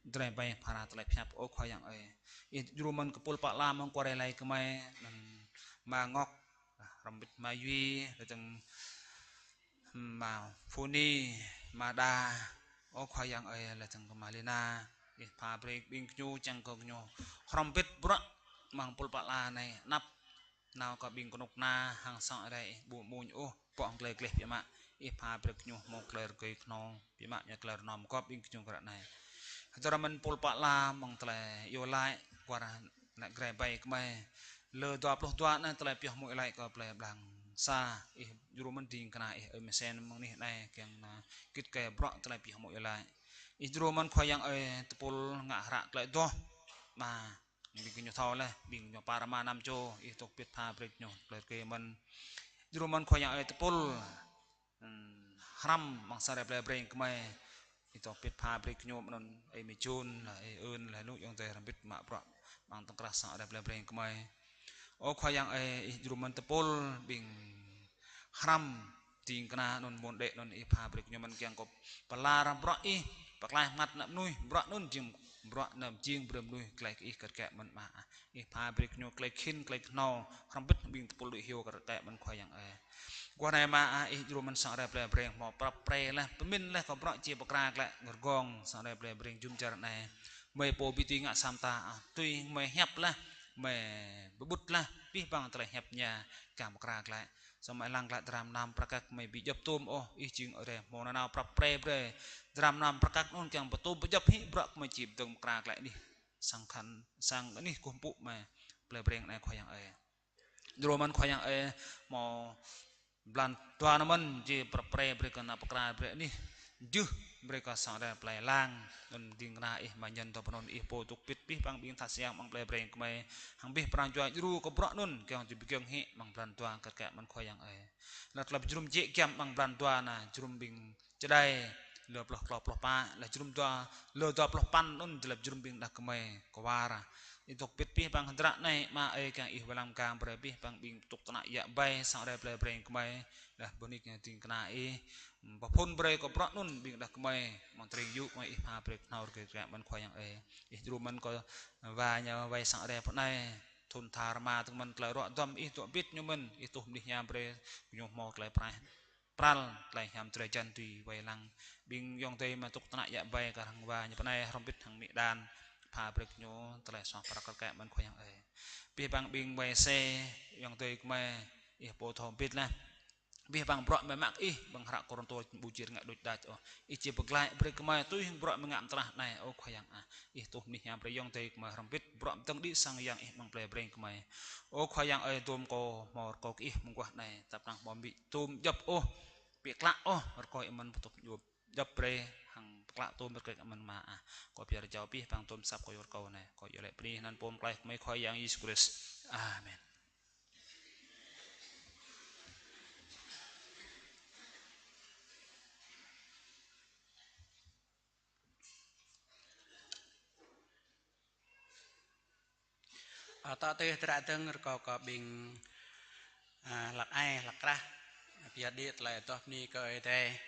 drơi ƀai phara tơlơi pơhiăp, ơ Khua Yang ơi. Ih djru mơ̆n kơ pul pă la mơ̆ng kuar rai lai gơmơi, anŭn Ama Ngok, hrŏm hơbĭt Ama Yui, laih dơ̆ng Ama Phuni, Ama Đa, ơ Khua Yang ơi, laih dơ̆ng kơ Ama Lina, ih pha brơi ƀing gơñu, čang kơ gơñu hrŏm hơbĭt bruă amăng pul pă la anai, anăp nao kơ ƀing kơnuk kơna hăng sang Ơi Adai ih ƀu amuñ ôh, pŏk hăng tơlơi gleh biă mă, ih pha brơi gơñu hmâo tơlơi rơgơi khnâo biă mă, ñu tơlơi rơnom gŏp ƀing gơñu kơ ră anai. Hơdơr mơ̆n pul pă la mơ̆ng tơlơi iâu laĭ, kuar laĭ drơi ƀai gơmơi. Lơ dua pluh dua anai tơlơi pioh hmư̆ iâu laĭ kơ plơi Blang Sa, ih djru mơ̆n ding kơna ih Ơi Mơsen mơ̆ng anih anai kiăng nao git gai bruă tơlơi pioh hmư̆ iâu laĭ. Ih djru mơ̆n Khua Yang ơi, tơpul ngă hră tơlơi adoh, Ama, ƀing gơñu thâo laih, ƀing gơñu pă rơma năm čô, ih dŏ pĭt pha brơi gơñu tơlơi rơgơi mơ̆n. Djru mơ̆n Khua Yang ơi, tơpul ưm, hrăm amăng sang Ơi Adai plơi Breng gơmơi. Ih dŏ pĭt pha brơi gơñu mơ̆n, ơi Mi Jun, laih ơi Ơn, laih lu ayŏng adơi hrŏm hơbĭt mă bruă amăng tơ̆ng krah sang Ơi Adai plơi Breng gơmơi. Ơ Khua Yang ơi, ih djru mơ̆n tơpul ƀing hrăm ding kơna anŭn, mơ̆n đĕ anŭn, ih pha brơi gơñu mơ̆n kiăng kơ pơlar bruă ih, pơklaih mơngăt ană mơnuih, bruă anŭn jing bruă anăm jing brơi mơnuih glaĭ kơ ih kơt kĕ mơ̆n Ama. Ih pha brơi gơñu tơlơi khĭn, tơlơi khnâo, hrŏm hơbĭt ƀing tơpul đuaĭ hyu kơt kĕ mơ̆n Khua Yang ơi. Guah anai Ama ah, ih djru mơ̆n sang Ơi Adai plơi Breng hmâo prăp pre laih, pơmĭn laih kơ bruă či pơkra glaĭ rơgong sang Ơi Adai plơi Breng jum dar anai. Gơmơi pô ƀu dưi ngă sa mơta ah, tui gơmơi hiăp laih, gơmơi pơƀut laih, abih bang tơlơi hiăp ñu kiăng pơkra glaĭ. Samơ̆ lăng glaĭ dram năm prăk kăk gơmơi ƀu djŏp tôm ôh, ih jing Ơi Adai hmâo nanao prăp pre brơi. Dram năm prăk kăk anŭn kiăng pơtôm pơdjŏp hĭ bruă gơmơi či pơdơ̆ng pơkra glaĭ anih. Sang khăn, sang anih kơkuh pơpŭ mơ̆ plơi Breng anai Khua Yang ơi. Djru mơ̆n Khua Yang ơi, hmâo blan dua anŭn mơ̆n či prăp pre brơi kơ ană pơkra brơi anih. Jưh brơi kơ sang Ơi Adai plơi Lang, anŭn ding kơna ih Ama Nhân dŏ pơ anŭn, ih pô dŏ pĭt abih bang ƀing tha siang amăng plơi Breng gơmơi. Hăng abih pran jua djru kơ bruă anŭn, kiăng či pơgiŏng hĭ amăng blan dua kơt kĕ mơ̆n Khua Yang ơi. Laih tơlơi jơnum jĕ giăm amăng blan dua anai, jơnum ƀing čơđai, lơ pluh klâo pluh pă, laih jơnum dua, lơ dua pluh păn anŭn, jơlăp jơnum ƀing đah kơmơi, kơwar. Ih dŏ pĭt abih bang hơdră anai, Ama ơi, kiăng ih wai lăng mơkang brơi abih bang ƀing tŭk tơnă yă ƀai sang Ơi Adai plơi Breng gơmơi, laih bơni kiăng ding kơna ih, pơphun brơi kơ bruă anŭn ƀing đah kơmơi, mơ̆ng tơring yŭ gơmơi ih pha brơi kơhnâo rơgơi kơt kĕ mơ̆n Khua Yang ơi. Ih djru mơ̆n kơ wa ñu wai sang Ơi Adai pơ anai, thŭn tha rơma tơ̆ng mơ̆n tơlơi ruă duăm ih dŏ pĭt ñu mơ̆n, ih tuh mơnuih hiam brơi, ñu hmâo tơlơi prai pral, tơlơi hiam drơi jăn tui wai lăng. Ƀing ayŏng adơi mơ̆ tŭk tơnă yă ƀai kar hăng wa ñu pơ anai hrŏm hơbĭt hăng amĭ Đan, pha brơi kơ ñu tơlơi soh prăk kơt kĕ mơ̆n Khua Yang ơi. Abih bang ƀing wai se, ayŏng adơi gơmơi, ih pô thâo hơbĭt laih. Abih bang bruă mơak Ih, bang hră Kôrintô ƀu či rơngai đôč đač ôh. Ih či pơglaĭ brơi kơ gơmơi tui hăng bruă mơak mơtrah anai, ơ Khua Yang ah. Ih tuh mơnuih hiam brơi yŏng adai gơmơi hrŏm hơbĭt, bruă mơdơ̆ng đĭ sang Yang Ih amăng plei Breng gơmơi. Ơ Khua Yang ơi, dôm kâo hmâo rơkâo kơ Ih mơguah anai, tơpă anŭn hmâo ƀu dôm djŏp ôh, ƀu klă ôh, rơkâo Ih mơ̆n pơtŭp djŏp. Djŏp brơi hăng pơklă tôm brơi kơ gơmơi mơ̆n ah. Kâo pơyơr jao abih bang tôm asăp kâo yua rơkâo anai. Kâo iâu laĭ bơni anăn Pô Pơklaih gơmơi Khua Yang Yêsu Krist. Amen. Ơ, tŏ tui tơdră dơ̆ng rơkâo kơ ƀing, a, hlăk ai, hlăk krah, pioh đĭ tơlơi adoh bơni kơ Ơi Adai.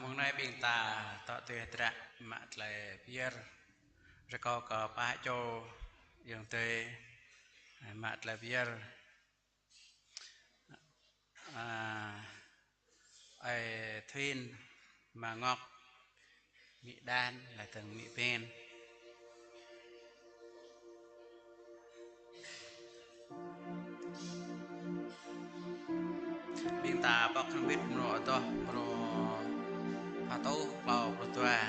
Mông anai ƀing ta dŏ tui hơdră mă tơlơi pơyơr. Rơkâo kơ pă čô ayŏng adơi mă tơlơi pơyơr. A, ơi Thuyên, ama Ngọc, amĭ Đan, laih dơ̆ng amĭ Ben. Ƀing ta pŏk hrŏm hơbĭt mrô adoh, mrô pha tuh, klâo pluh dua.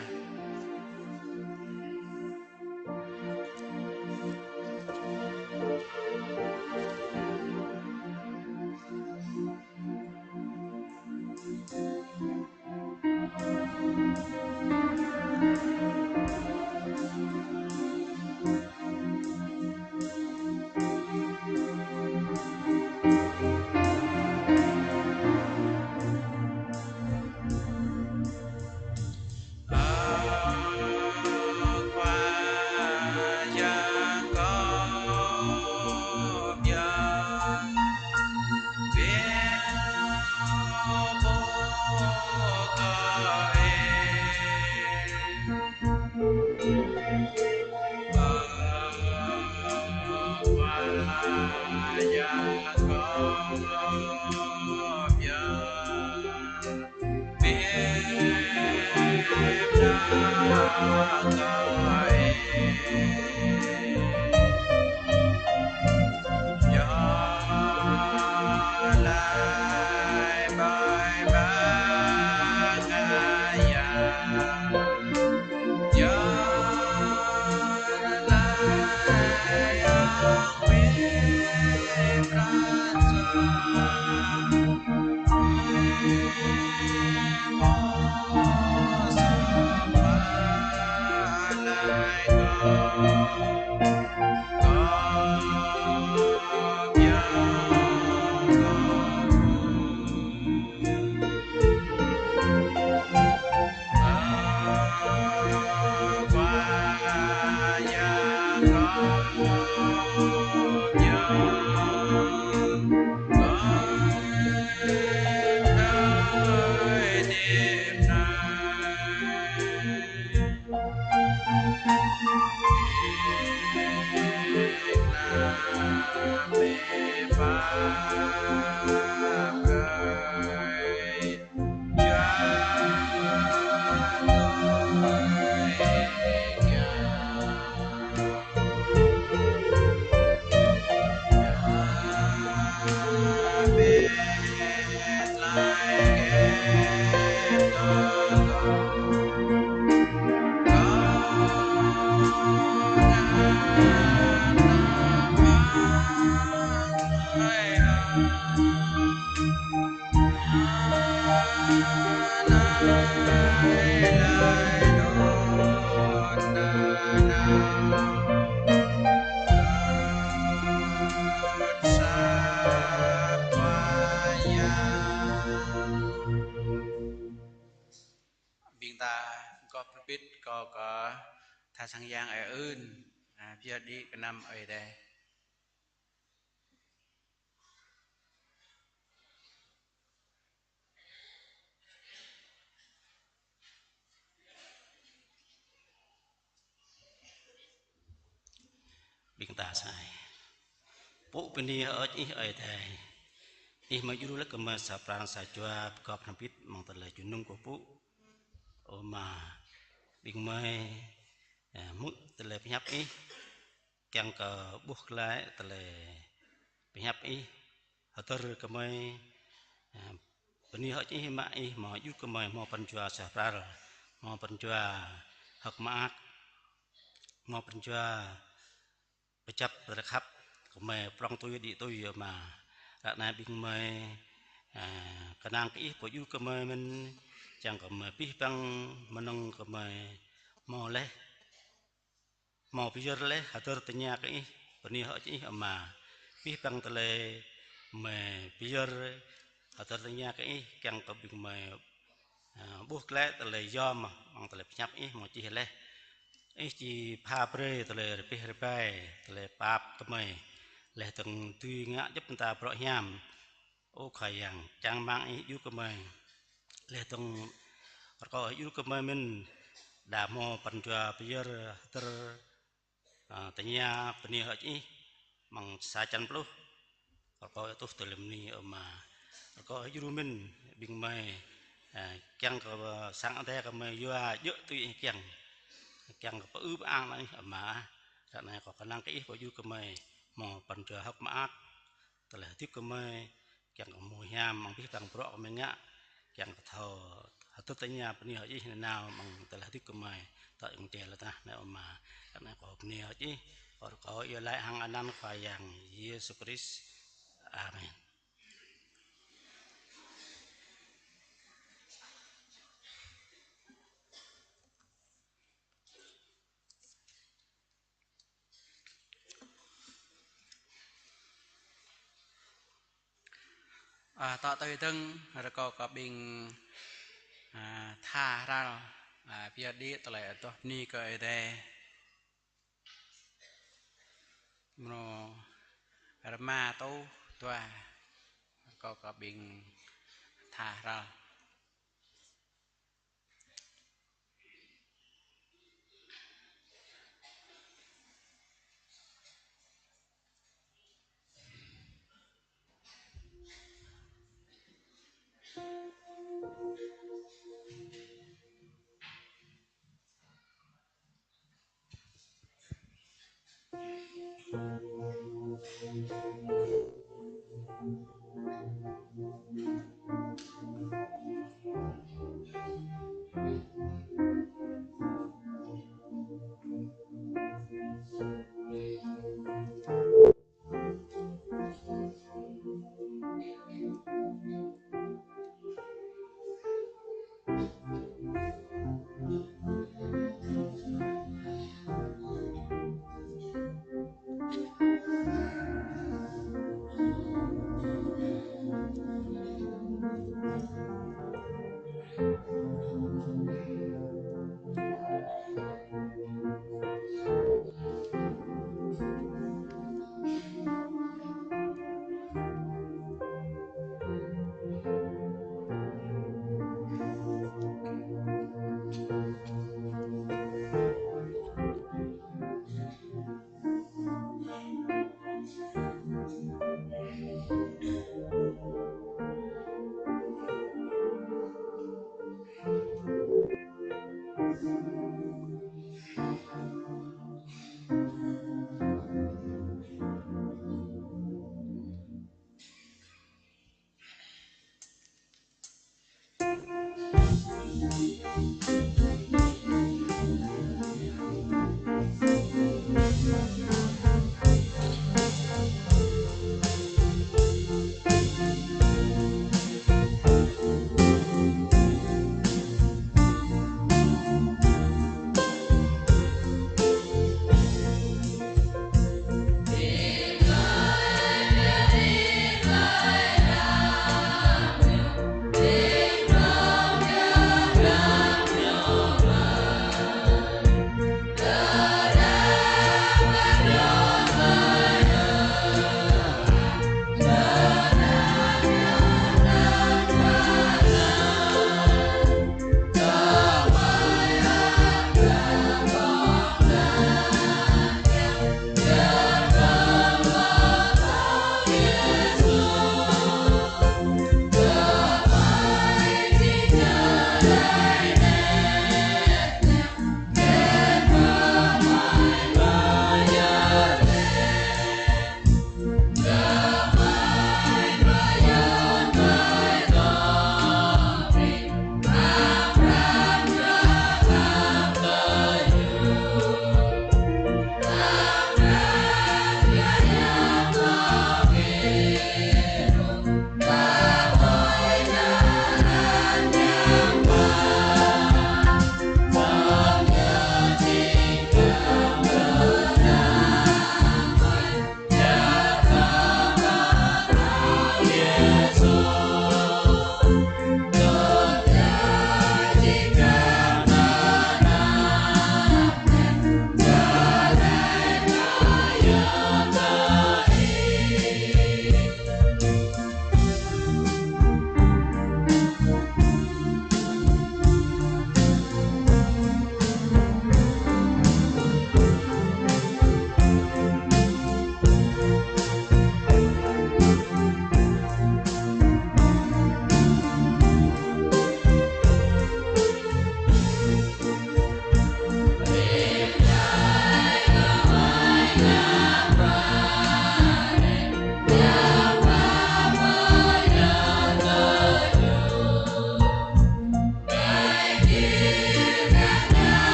Ƀing ta gŏp rơbit kơ kơ tha sang yang ơi ưn, a, pơyơr đĭ kơ anăn Ơi Adai. Ƀing ta sa ai. Pŭ bơni hơơč Ih Ơi Adai. Ih mơ̆ djru laih kơ mơi sa pran sa jua pơgop hrŏm hơbĭt amăng tơlơi jơnum kơ pŭ. Ơ Ama, ƀing mơi, a, hmư̆ tơlơi pơhiăp Ih, kiăng kơ ƀuh glaĭ tơlơi pơhiăp Ih, hơdơr kơ mơi, a, bơni hơơč Ih mă Ih hmâo djru kơ mơi hmâo pran jua suaih pral, hmâo pran jua hơ̆k mơak, hmâo pran jua pơčăp pơrơkhăp kơ mơi prŏng tui đĭ tui Ama. Ră anai ƀing mơi, a, kơnang kơ Ih pô djru kơ mơi mơ̆n, čang kơ mơi abih bang mơnơ̆ng kơ mơi hmâo laih, hmâo pơyơr laih, hơdơr tơña kơ Ih, bơni hơơč Ih Ama. Abih bang tơlơi mơi pơyơr, hơdơr tơña kơ Ih, kiăng kơ ƀing mơi, a, ƀuh glaĭ tơlơi yom, amăng tơlơi pơhiăp Ih hmâo čih laih. Ih či pha brơi tơlơi rơbeh rơbai, tơlơi pap kơ mơi. Laih dơ̆ng dưi ngă djŏp mơta bruă hiam. Ơ Khua Yang, čang rơmang Ih djru kơ mơi. Laih dơ̆ng Rơkâo Ih djru kơ gơmơi mơ̆n, đah mơ̆ pran jua pơyơr hơdơr, ơ, tơña bơni hơơč Ih, amăng sa črăn pluh. Rơkâo Ih tuh tơlơi bơni, ơ Ama. Rơkâo Ih djru mơ̆n ƀing gơmơi, ơ, kiăng kơ sang Adai gơmơi yua djơ̆ tui Ih kiăng. Kiăng kơ pơư pơang anăn Ih, Ama. Ră anai kâo kơnang kơ Ih pơyơr gơmơi, mơ̆ pran jua hơ̆k mơak, tơlơi hơdip gơmơi, kiăng kơ hmâo hiam amăng abih bang bruă gơmơi ngă, kiăng kơ thâo hơdơr tơña bơni hơơč Ih nanao amăng tơlơi hơdip gơmơi, tơl ƀing adai lŏn tơnah anai, ơ Ama. Ră anai kâo bơni hơơč Ih, kâo rơkâo iâu laĭ hăng anăn Khua Yang Yêsu Krist. Amen. Ơ, tŏ tui dơ̆ng, rơkâo kơ ƀing, ơ, tha hrăl, ơ, pơyơr đĭ tơlơi adoh bơni kơ Ơi Adai. Mrô rơma rơtuh dua, rơkâo kơ ƀing tha hrăl.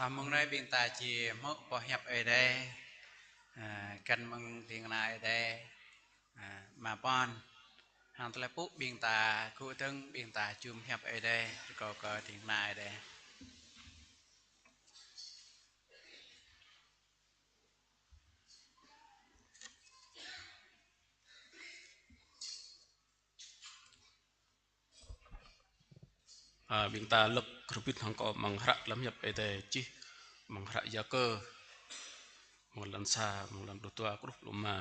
Ơ, mơ̆ng anai ƀing ta či hmư̆ boh hiăp Ơi Adai, ơ, găn mơ̆ng ding kơna Ơi Adai, ơ, Ama Pon. Hăng tơlơi pơpŭ ƀing ta gŭ dơ̆ng, ƀing ta jum hiăp Ơi Adai, rơkâo kơ ding kơna Ơi Adai. Ơ, ƀing ta lăk hrŏm hơbĭt hăng kâo amăng hră tơlơi hiăp Ơi Adai čih amăng hră Yakơ, amăng lăn sa, amăng lăn pluh dua truh pluh rơma.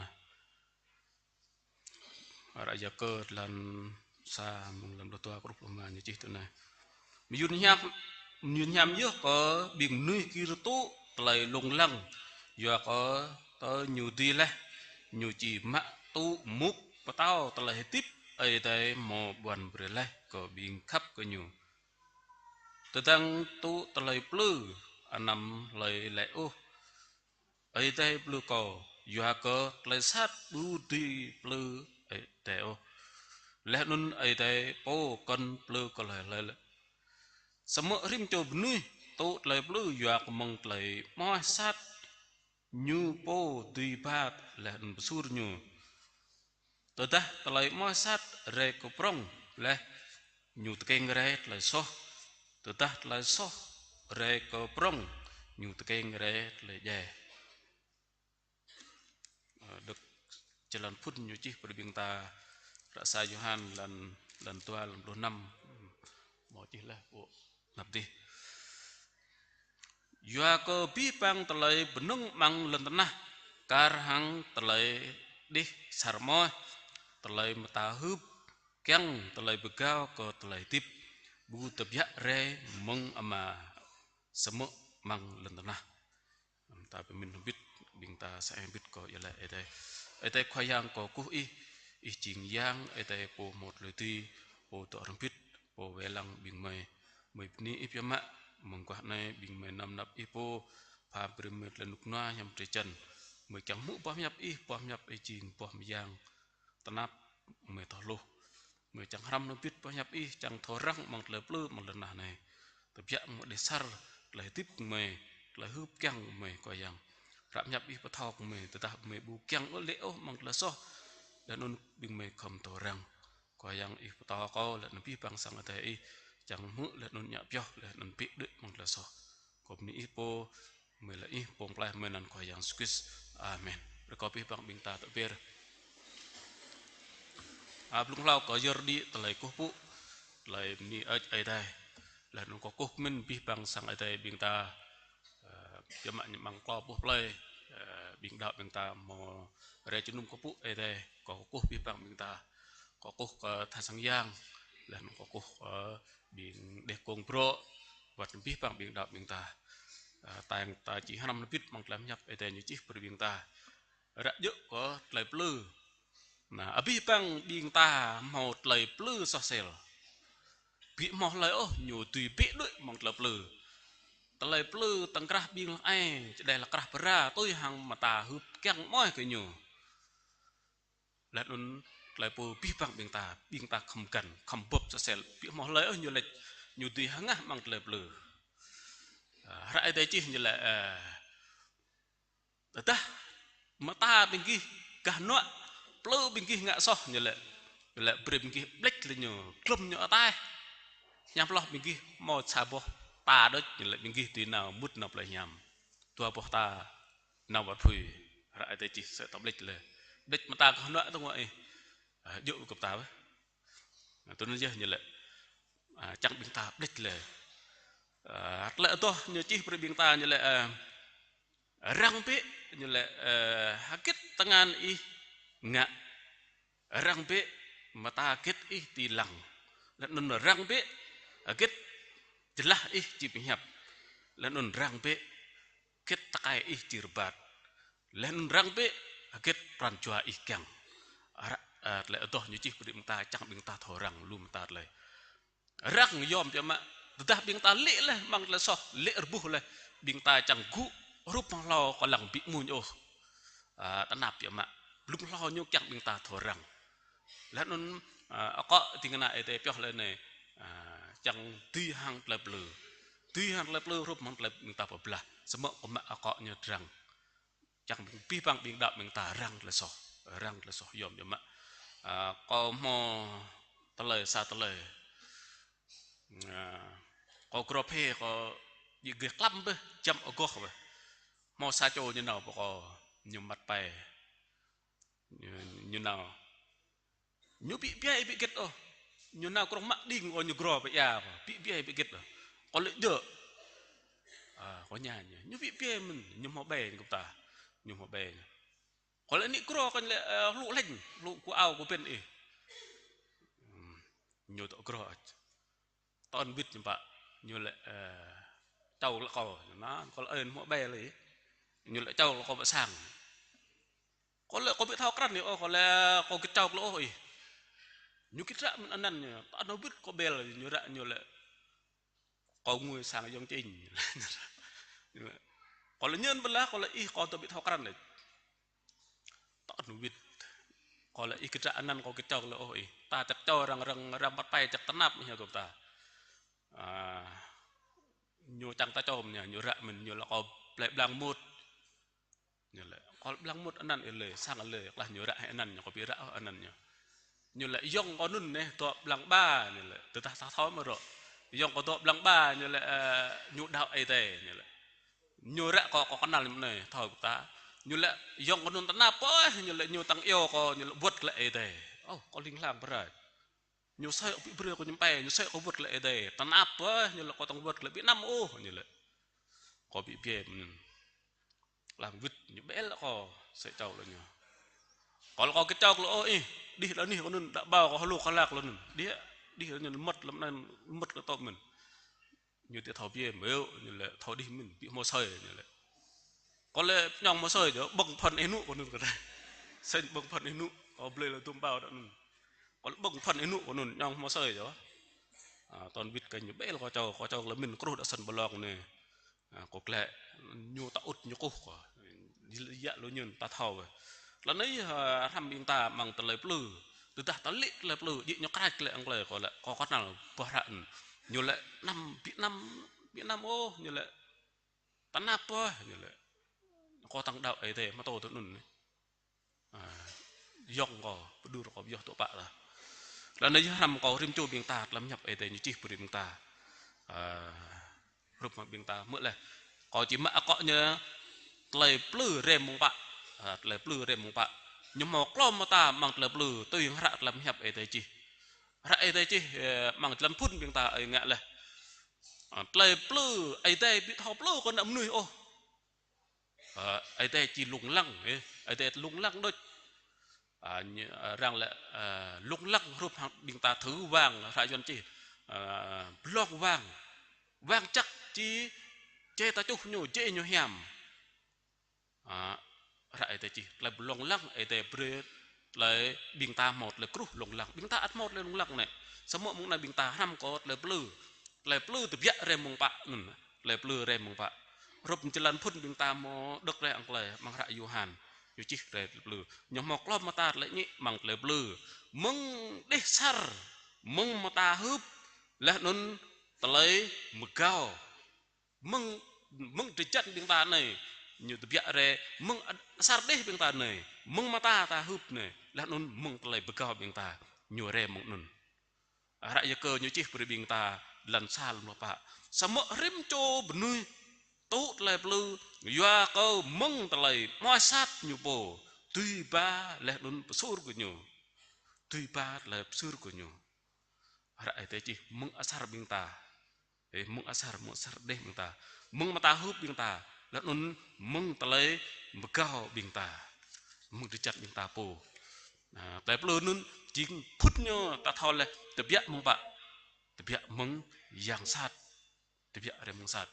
Hră Yakơ lăn sa, amăng lăn pluh dua truh pluh rơma ñu čih tui anai: Mơyŭn hiam, mơyŭn hiam yơh kơ ƀing mơnuih gir tŭ tơlơi lông lăng, yua kơ tơ ñu dưi laih, ñu či mă tŭ mŭk pơtao tơlơi hơdip Ơi Adai hmâo ƀuăn brơi laih kơ ƀing khăp kơ ñu. Tơdang tŭ tơlơi plư, anăm hlơi laĭ ôh: Ơi Adai plư kâo, yua kơ tơlơi sat ƀu dưi plư Ơi Adai ôh. Laih anŭn Ơi Adai pô kŏn plư kơ hlơi hlơi. Samơ̆ rĭm čô mơnuih tŭ tơlơi plư yua kơ mơ̆ng tơlơi amoaih sat, ñu pô dưi ba laih anŭn pơsur ñu. Tơdah tơlơi amoaih sat rai kơ prŏng laih, ñu tơkeng rai tơlơi soh. Tơdah tơlơi soh rai kơ prŏng, ñu tơkeng rai tơlơi djai. Ơ, đŏk jơlan phŭn ñu čih brơi ƀing ta, hră sa Yôhan lăn, lăn dua, lăn pluh năm. Hmâo čih laih pô anăp dih. Yua kơ abih bang tơlơi bơnơ̆ng amăng lŏn tơnah, kar hăng tơlơi đih sar amoaih, tơlơi mơta hưp, kiăng tơlơi pơgao kơ tơlơi hơdip, ƀu tơbiă rai mơ̆ng Ama, samơ̆ amăng lŏn tơnah. Ta pơmĭn hơbĭt, ƀing ta sa ai hơbĭt kơ iâu laĭ Ơi Adai. Ơi Adai Khua Yang, kâo kơkuh Ih, Ih jing Yang, Ơi Adai pô hmâo tơlơi dưi, pô dŏ hrŏm hơbĭt, pô wai lăng ƀing gơmơi. Gơmơi bơni Ih biă mă, mơguah anai ƀing gơmơi nao năp Ih pô, pha brơi gơmơi tơlơi rơnŭk rơnua hiam drơi jăn. Gơmơi kiăng hmư̆ boh hiăp Ih, boh hiăp Ih jing boh mơyang tơnap gơmơi thâo hluh. Gơmơi čang hrăm hrŏm hơbĭt boh hiăp Ih, čang thâo răng amăng tơlơi plư amăng lŏn tơnah anai. Tơbiă mơ̆ng đih sar tơlơi hơdip gơmơi, tơlơi hưp kiăng gơmơi, Khua Yang. Ră hiăp Ih pơthâo kơ gơmơi, tơdah gơmơi ƀu kiăng ôh, lê̆ ôh amăng tơlơi soh, laih anŭn ƀing gơmơi khŏm thâo răng. Khua Yang, Ih pơtô kâo, laih anŭn abih bang sang Ơi Adai Ih, čang hmư̆ laih anŭn ngă pioh, laih anŭn ƀu đuaĭ amăng tơlơi soh. Kâo bơni Ih pô, gơmơi laĭ Ih pô pơklaih gơmơi anăn Khua Yang Yêsu Krist. Amen. Rơkâo abih bang ƀing ta tơƀiă. A, blung hlâo kâo yơr đĭ tơlơi kơkuh pơpŭ, tơlơi bơni hơơč Ơi Adai. Laih anŭn kâo kơkuh mơ̆n abih bang sang Ơi Adai ƀing ta, ơ, biă mă ñu amăng klâo boh plơi, ơ, ƀing đaŏ ƀing ta hmâo rai jơnum kơkuh pơpŭ Ơi Adai, kâo kơkuh abih bang ƀing ta. Kâo kơkuh kơ tha sang yang, laih anŭn kâo kơkuh, ơ, ƀing đeh kông brŏ, wơ̆t abih bang ƀing đaŏ ƀing ta. Ơ, ta, ta či hrăm hơbĭt amăng tơlơi hiăp Ơi Adai ñu čih brơi ƀing ta. Ră djơ̆ kơ tơlơi plư. Anai, abih bang ƀing ta hmâo tơlơi plư soh sel. Ƀu hmâo hlơi ôh ñu dưi ƀu đuaĭ amăng tơlơi plư. Tơlơi plư tơ̆ng krah ƀing lăng ai, čơđai lăng krah bơra, tui hăng mơta hưp kiăng amoaih kơ ñu. Laih anŭn tơlơi pô abih bang ƀing ta, ƀing ta khŏm găn, khŏm bưp soh sel, ƀu hmâo hlơi ôh ñu laĭ, ñu dưi hơngah amăng tơlơi plư. A, hră Ơi Adai čih ñu laĭ, ơ, tơdah mơta ƀing gih gah hnuă, plư ƀing gih ngă soh ñu laĭ, ñu laĭ brơi ƀing gih ƀlĕč laih ñu, glŏm ñu ataih. Hiam hloh ƀing gih hmâo sa boh ta đôč ñu laĭ ƀing gih dưi nao mŭt nao plơi hiam. Dua boh ta nao wơ̆t apui. Hră Ơi Adai čih sĕ ta ƀlĕč laih. Ƀlĕč mơta gah hnuă tơnguă ih. A, djơ̆ kơ ta wơ̆t. Anŭn tui anŭn yơh ñu laĭ. A, čang ƀing ta ƀlĕč laih. A, tơlơi adoh ñu čih brơi ƀing ta ñu laĭ, a, răng bĕ ñu laĭ, ơ, hơget tơngan ih ngă. Răng bĕ mơta hơget ih dưi lăng. Laih anŭn răng bĕ hơget jơlah ih či pơhiăp. Laih anŭn răng bĕ hơget tơkai ih či rơbat. Laih anŭn răng bĕ hơget pran jua ih kiăng. Ră, ơ, tơlơi adoh ñu čih brơi ƀing ta čang ƀing ta thâo răng lu mơta tơlơi. Răng yom biă mă. Tơdah ƀing ta lê̆ laih amăng tơlơi soh, lê̆ rơbuh laih, ƀing ta čang gŭ hrup hăng hlâo kơ lăng ƀu amuñ ôh. A, tơnap biă mă. Blung hlâo ñu kiăng ƀing ta thâo răng. Laih anŭn, a, akŏ ding kơna Ơi Adai pioh laih anai, a, čang dưi hăng tơlơi plư. Tui hăng tơlơi plư hrup hăng tơlơi ƀing ta pơblah. Samơ̆ kâo mă akŏ ñu răng. Čang abih bang ƀing đaŏ ƀing ta răng tơlơi soh. Răng tơlơi soh yom yom mă. A, kâo hmâo tơlơi sa tơlơi. A, kâo grŏp hĕ kâo djik geh klăm bĕ, jăm agoh bĕ. Hmâo sa čô ñu nao pơ kâo, ñu măt pai. Ñu, ñu nao. Ñu ƀĭ biai ƀĭ gĭt ôh. Ñu nao krong mă đing kâo ñu grŏ pơ ia kâo. Ƀĭ biai ƀĭ gĭt ôh. Kâo lĕ djơ̆. A, kâo ña ñu. Ñu ƀĭ biai mơ̆n, ñu hmâo ƀe ñu kơ ta. Ñu hmâo ƀe ñu. Kâo lĕ nik grŏ kâo lĕ, ơ, hlŭ hlĕng, hlŭ ku ao ku ƀen ih. Hmm, ñu tŏ grŏ. Tơl wĭt ñu pă, ñu lĕ, ơ, čao lĕ kâo. Ñu nao, kâo lĕ ơi hmâo ƀe lĕ. Ñu lĕ čao lĕ kâo pơ sang. Kâo lĕ kâo ƀu thâo krăn ih ôh, kâo lĕ kâo gĭt čao lĕ ôh ih. Ñu gĭt ră mơ̆n anăn ñu, tơl wĭt kâo ƀel, ñu ră ñu lĕ. Kâo ngui sang yŏng čing. Kâo lĕ ñen bơlah, kâo lĕ ih kâo tơ ƀu thâo krăn lĕ. Tơl wĭt. Kâo lĕ ih gĭt ră anăn kâo gĭt čao lĕ ôh ih. Ta čăk čao răng răng răng măt pai čăk tơnap ih kơ ta. A, ñu čang ta čom ñu, ñu ră mơ̆n, ñu lĕ kâo plĕ blang mŭt. Ñu lĕ, kâo blang mŭt anăn ih lĕ, sang ih lĕ, klah ñu ră hĕ anăn ñu, kâo ƀu ră ôh anăn ñu. Ñu lĕ, yŏng kâo anŭn neh, dŏ blang ba, ñu lĕ, tơdah ta thâo mơ̆ rŏ. Yŏng kâo dŏ blang ba, ñu lĕ, ơ, ñu đaŏ Ơi Adai, ñu lĕ. Ñu ră kâo, kâo kơnăl ñu mơ̆n neh, thâo kơ ta. Ñu lĕ, yŏng kâo anŭn tơnap pơih, ñu lĕ, ñu tăng iâu kâo, ñu lĕ, wơ̆t glaĭ Ơi Adai. Ôh, kâo ling lang pơrai. Ñu sĕ ƀu brơi kâo ñăm pai, ñu sĕ kâo wơ̆t glaĭ Ơi Adai. Tơnap pơih, ñu lĕ, kâo tăng wơ̆t glaĭ ƀu năm ôh, ñu lĕ. Kâo ƀu biai mơ̆n. Lăng wĭt ñu ƀel kâo, sĕ čao lĕ ñu. Kâo lĕ kâo gĭt čao lĕ ôh ih, đih lĕ anih kâo anŭn, đa ƀâo kâo hluh kơ lak lĕ anŭn. Đih, đih lĕ ñu mŭt lăm anai, mŭt kơ tŏ mơ̆n. Ñu či thâo biai mơ̆, ñu lĕ thâo đih mơ̆n, ƀu hmâo asơi, ñu lĕ. Kâo lĕ ñong hmâo asơi djơ̆, ƀơ̆ng phăn ih nŭ kâo anŭn kơ ta. Sĕ ƀơ̆ng phăn ih nŭ, kâo blơi lĕ dŭm ƀâo đa anŭn. Kâo lĕ ƀơ̆ng phăn ih nŭ kâo anŭn, ñong hmâo asơi djơ̆. A, tơl wĭt kơ ñu ƀel kâo čao, kâo čao lĕ mĭn kruh đa săn ƀlŏng neh. A, kâo klĕ ñu ta ŭt ñu kơkuh kâo. Yă lu ñun ta thâo wĕ. Lă anai, a, hrăm ƀing ta amăng tơlơi plư. Tơdah ta lĕ tơlơi plư, djik ñu krač lĕ ang klĕ kâo lĕ, kâo kơnăl boh hră anŭn. Ñu lĕ năm, ƀu năm, ƀu năm ôh, ñu lĕ tơnap pơih, ñu lĕ. Kâo tăng đaŏ Ơi Adai, mă tô tơ anŭn neh. A, yŏng kâo, pơđur kâo pioh tŏ pă ta. Lă anai yơh hrăm kâo rĭm čô ƀing ta, tơlơi pơhiăp Ơi Adai ñu čih brơi ƀing ta. A, hrup mă ƀing ta, mơ̆ leh. Kâo či mă akŏ ñu tơlơi plư rai mơ̆ng pă. A, tơlơi plư rai mơ̆ng pă. Ñu hmâo klom mơta amăng tơlơi plư, tui hăng hră tơlơi pơhiăp Ơi Adai čih. Hră Ơi Adai čih, ơ, amăng jơlan phŭn ƀing ta ơi ngă leh. A, tơlơi plư, Ơi Adai ƀu thâo plư kơ ană mơnuih ôh. Ơ, Ơi Adai či lông lăng, ơ, Ơi Adai lông lăng đôč. A, ñu, a, arăng lĕ, a, lông lăng hrup hăng ƀing ta thử vàng, hră Yuan čih, a, bơlông vàng. Vàng čăk či, či ta čuh ñu, či ñu hiam. A, hră Ơi Adai čih, tơlơi bơlông lăng, Ơi Adai brơi, tơlơi ƀing ta hmâo tơlơi kruh lông lăng. Ƀing ta ăt hmâo tơlơi lông lăng neh. Samơ̆ mơ̆ng anai ƀing ta hrăm kơ tơlơi plư. Tơlơi plư tơbiă rai mơ̆ng pă anŭn. Tơlơi plư rai mơ̆ng pă. Hrup jơlan phŭn ƀing ta hmâo đŏk rai ang klĕ amăng hră Yôhan. Ñu čih rai tơlơi plư. Ñu hmâo klom mơta tơlơi ñik amăng tơlơi plư. Mơ̆ng đih asar. Mơ̆ng mơta hưp. Laih anŭn tơlơi mơgao. Mơ̆ng, mơ̆ng drơi jăn ƀing ta anai. Ñu tơbiă rai. Mơ̆ng asar đih ƀing ta anai. Mơ̆ng mơta ta hưp anai. Laih anŭn mơ̆ng tơlơi mơgao ƀing ta. Ñu rai mơ̆ng anŭn. Hră Yakơ ñu čih brơi ƀing ta, jơlan sa lăm pluh pă. Samơ̆ rĭm čô mơnuih tŭ tơlơi plư, yua kơ mơ̆ng tơlơi mơai sat ñu pô, dưi ba laih anŭn pơsur kơ ñu. Dưi ba tơlơi pơsur kơ ñu. Hră Ơi Adai čih mơ̆ng asar ƀing ta. Ơ, mơ̆ng asar, mơ̆ng asar đih ƀing ta. Mơ̆ng mơta hưp ƀing ta. Laih anŭn mơ̆ng tơlơi mơgao ƀing ta. Mơ̆ng drơi jăn ƀing ta pô. A, tơlơi plư anŭn jing phŭn ñu ta thâo leh tơbiă mơ̆ng pă. Tơbiă mơ̆ng yang sat. Tơbiă rai mơ̆ng sat.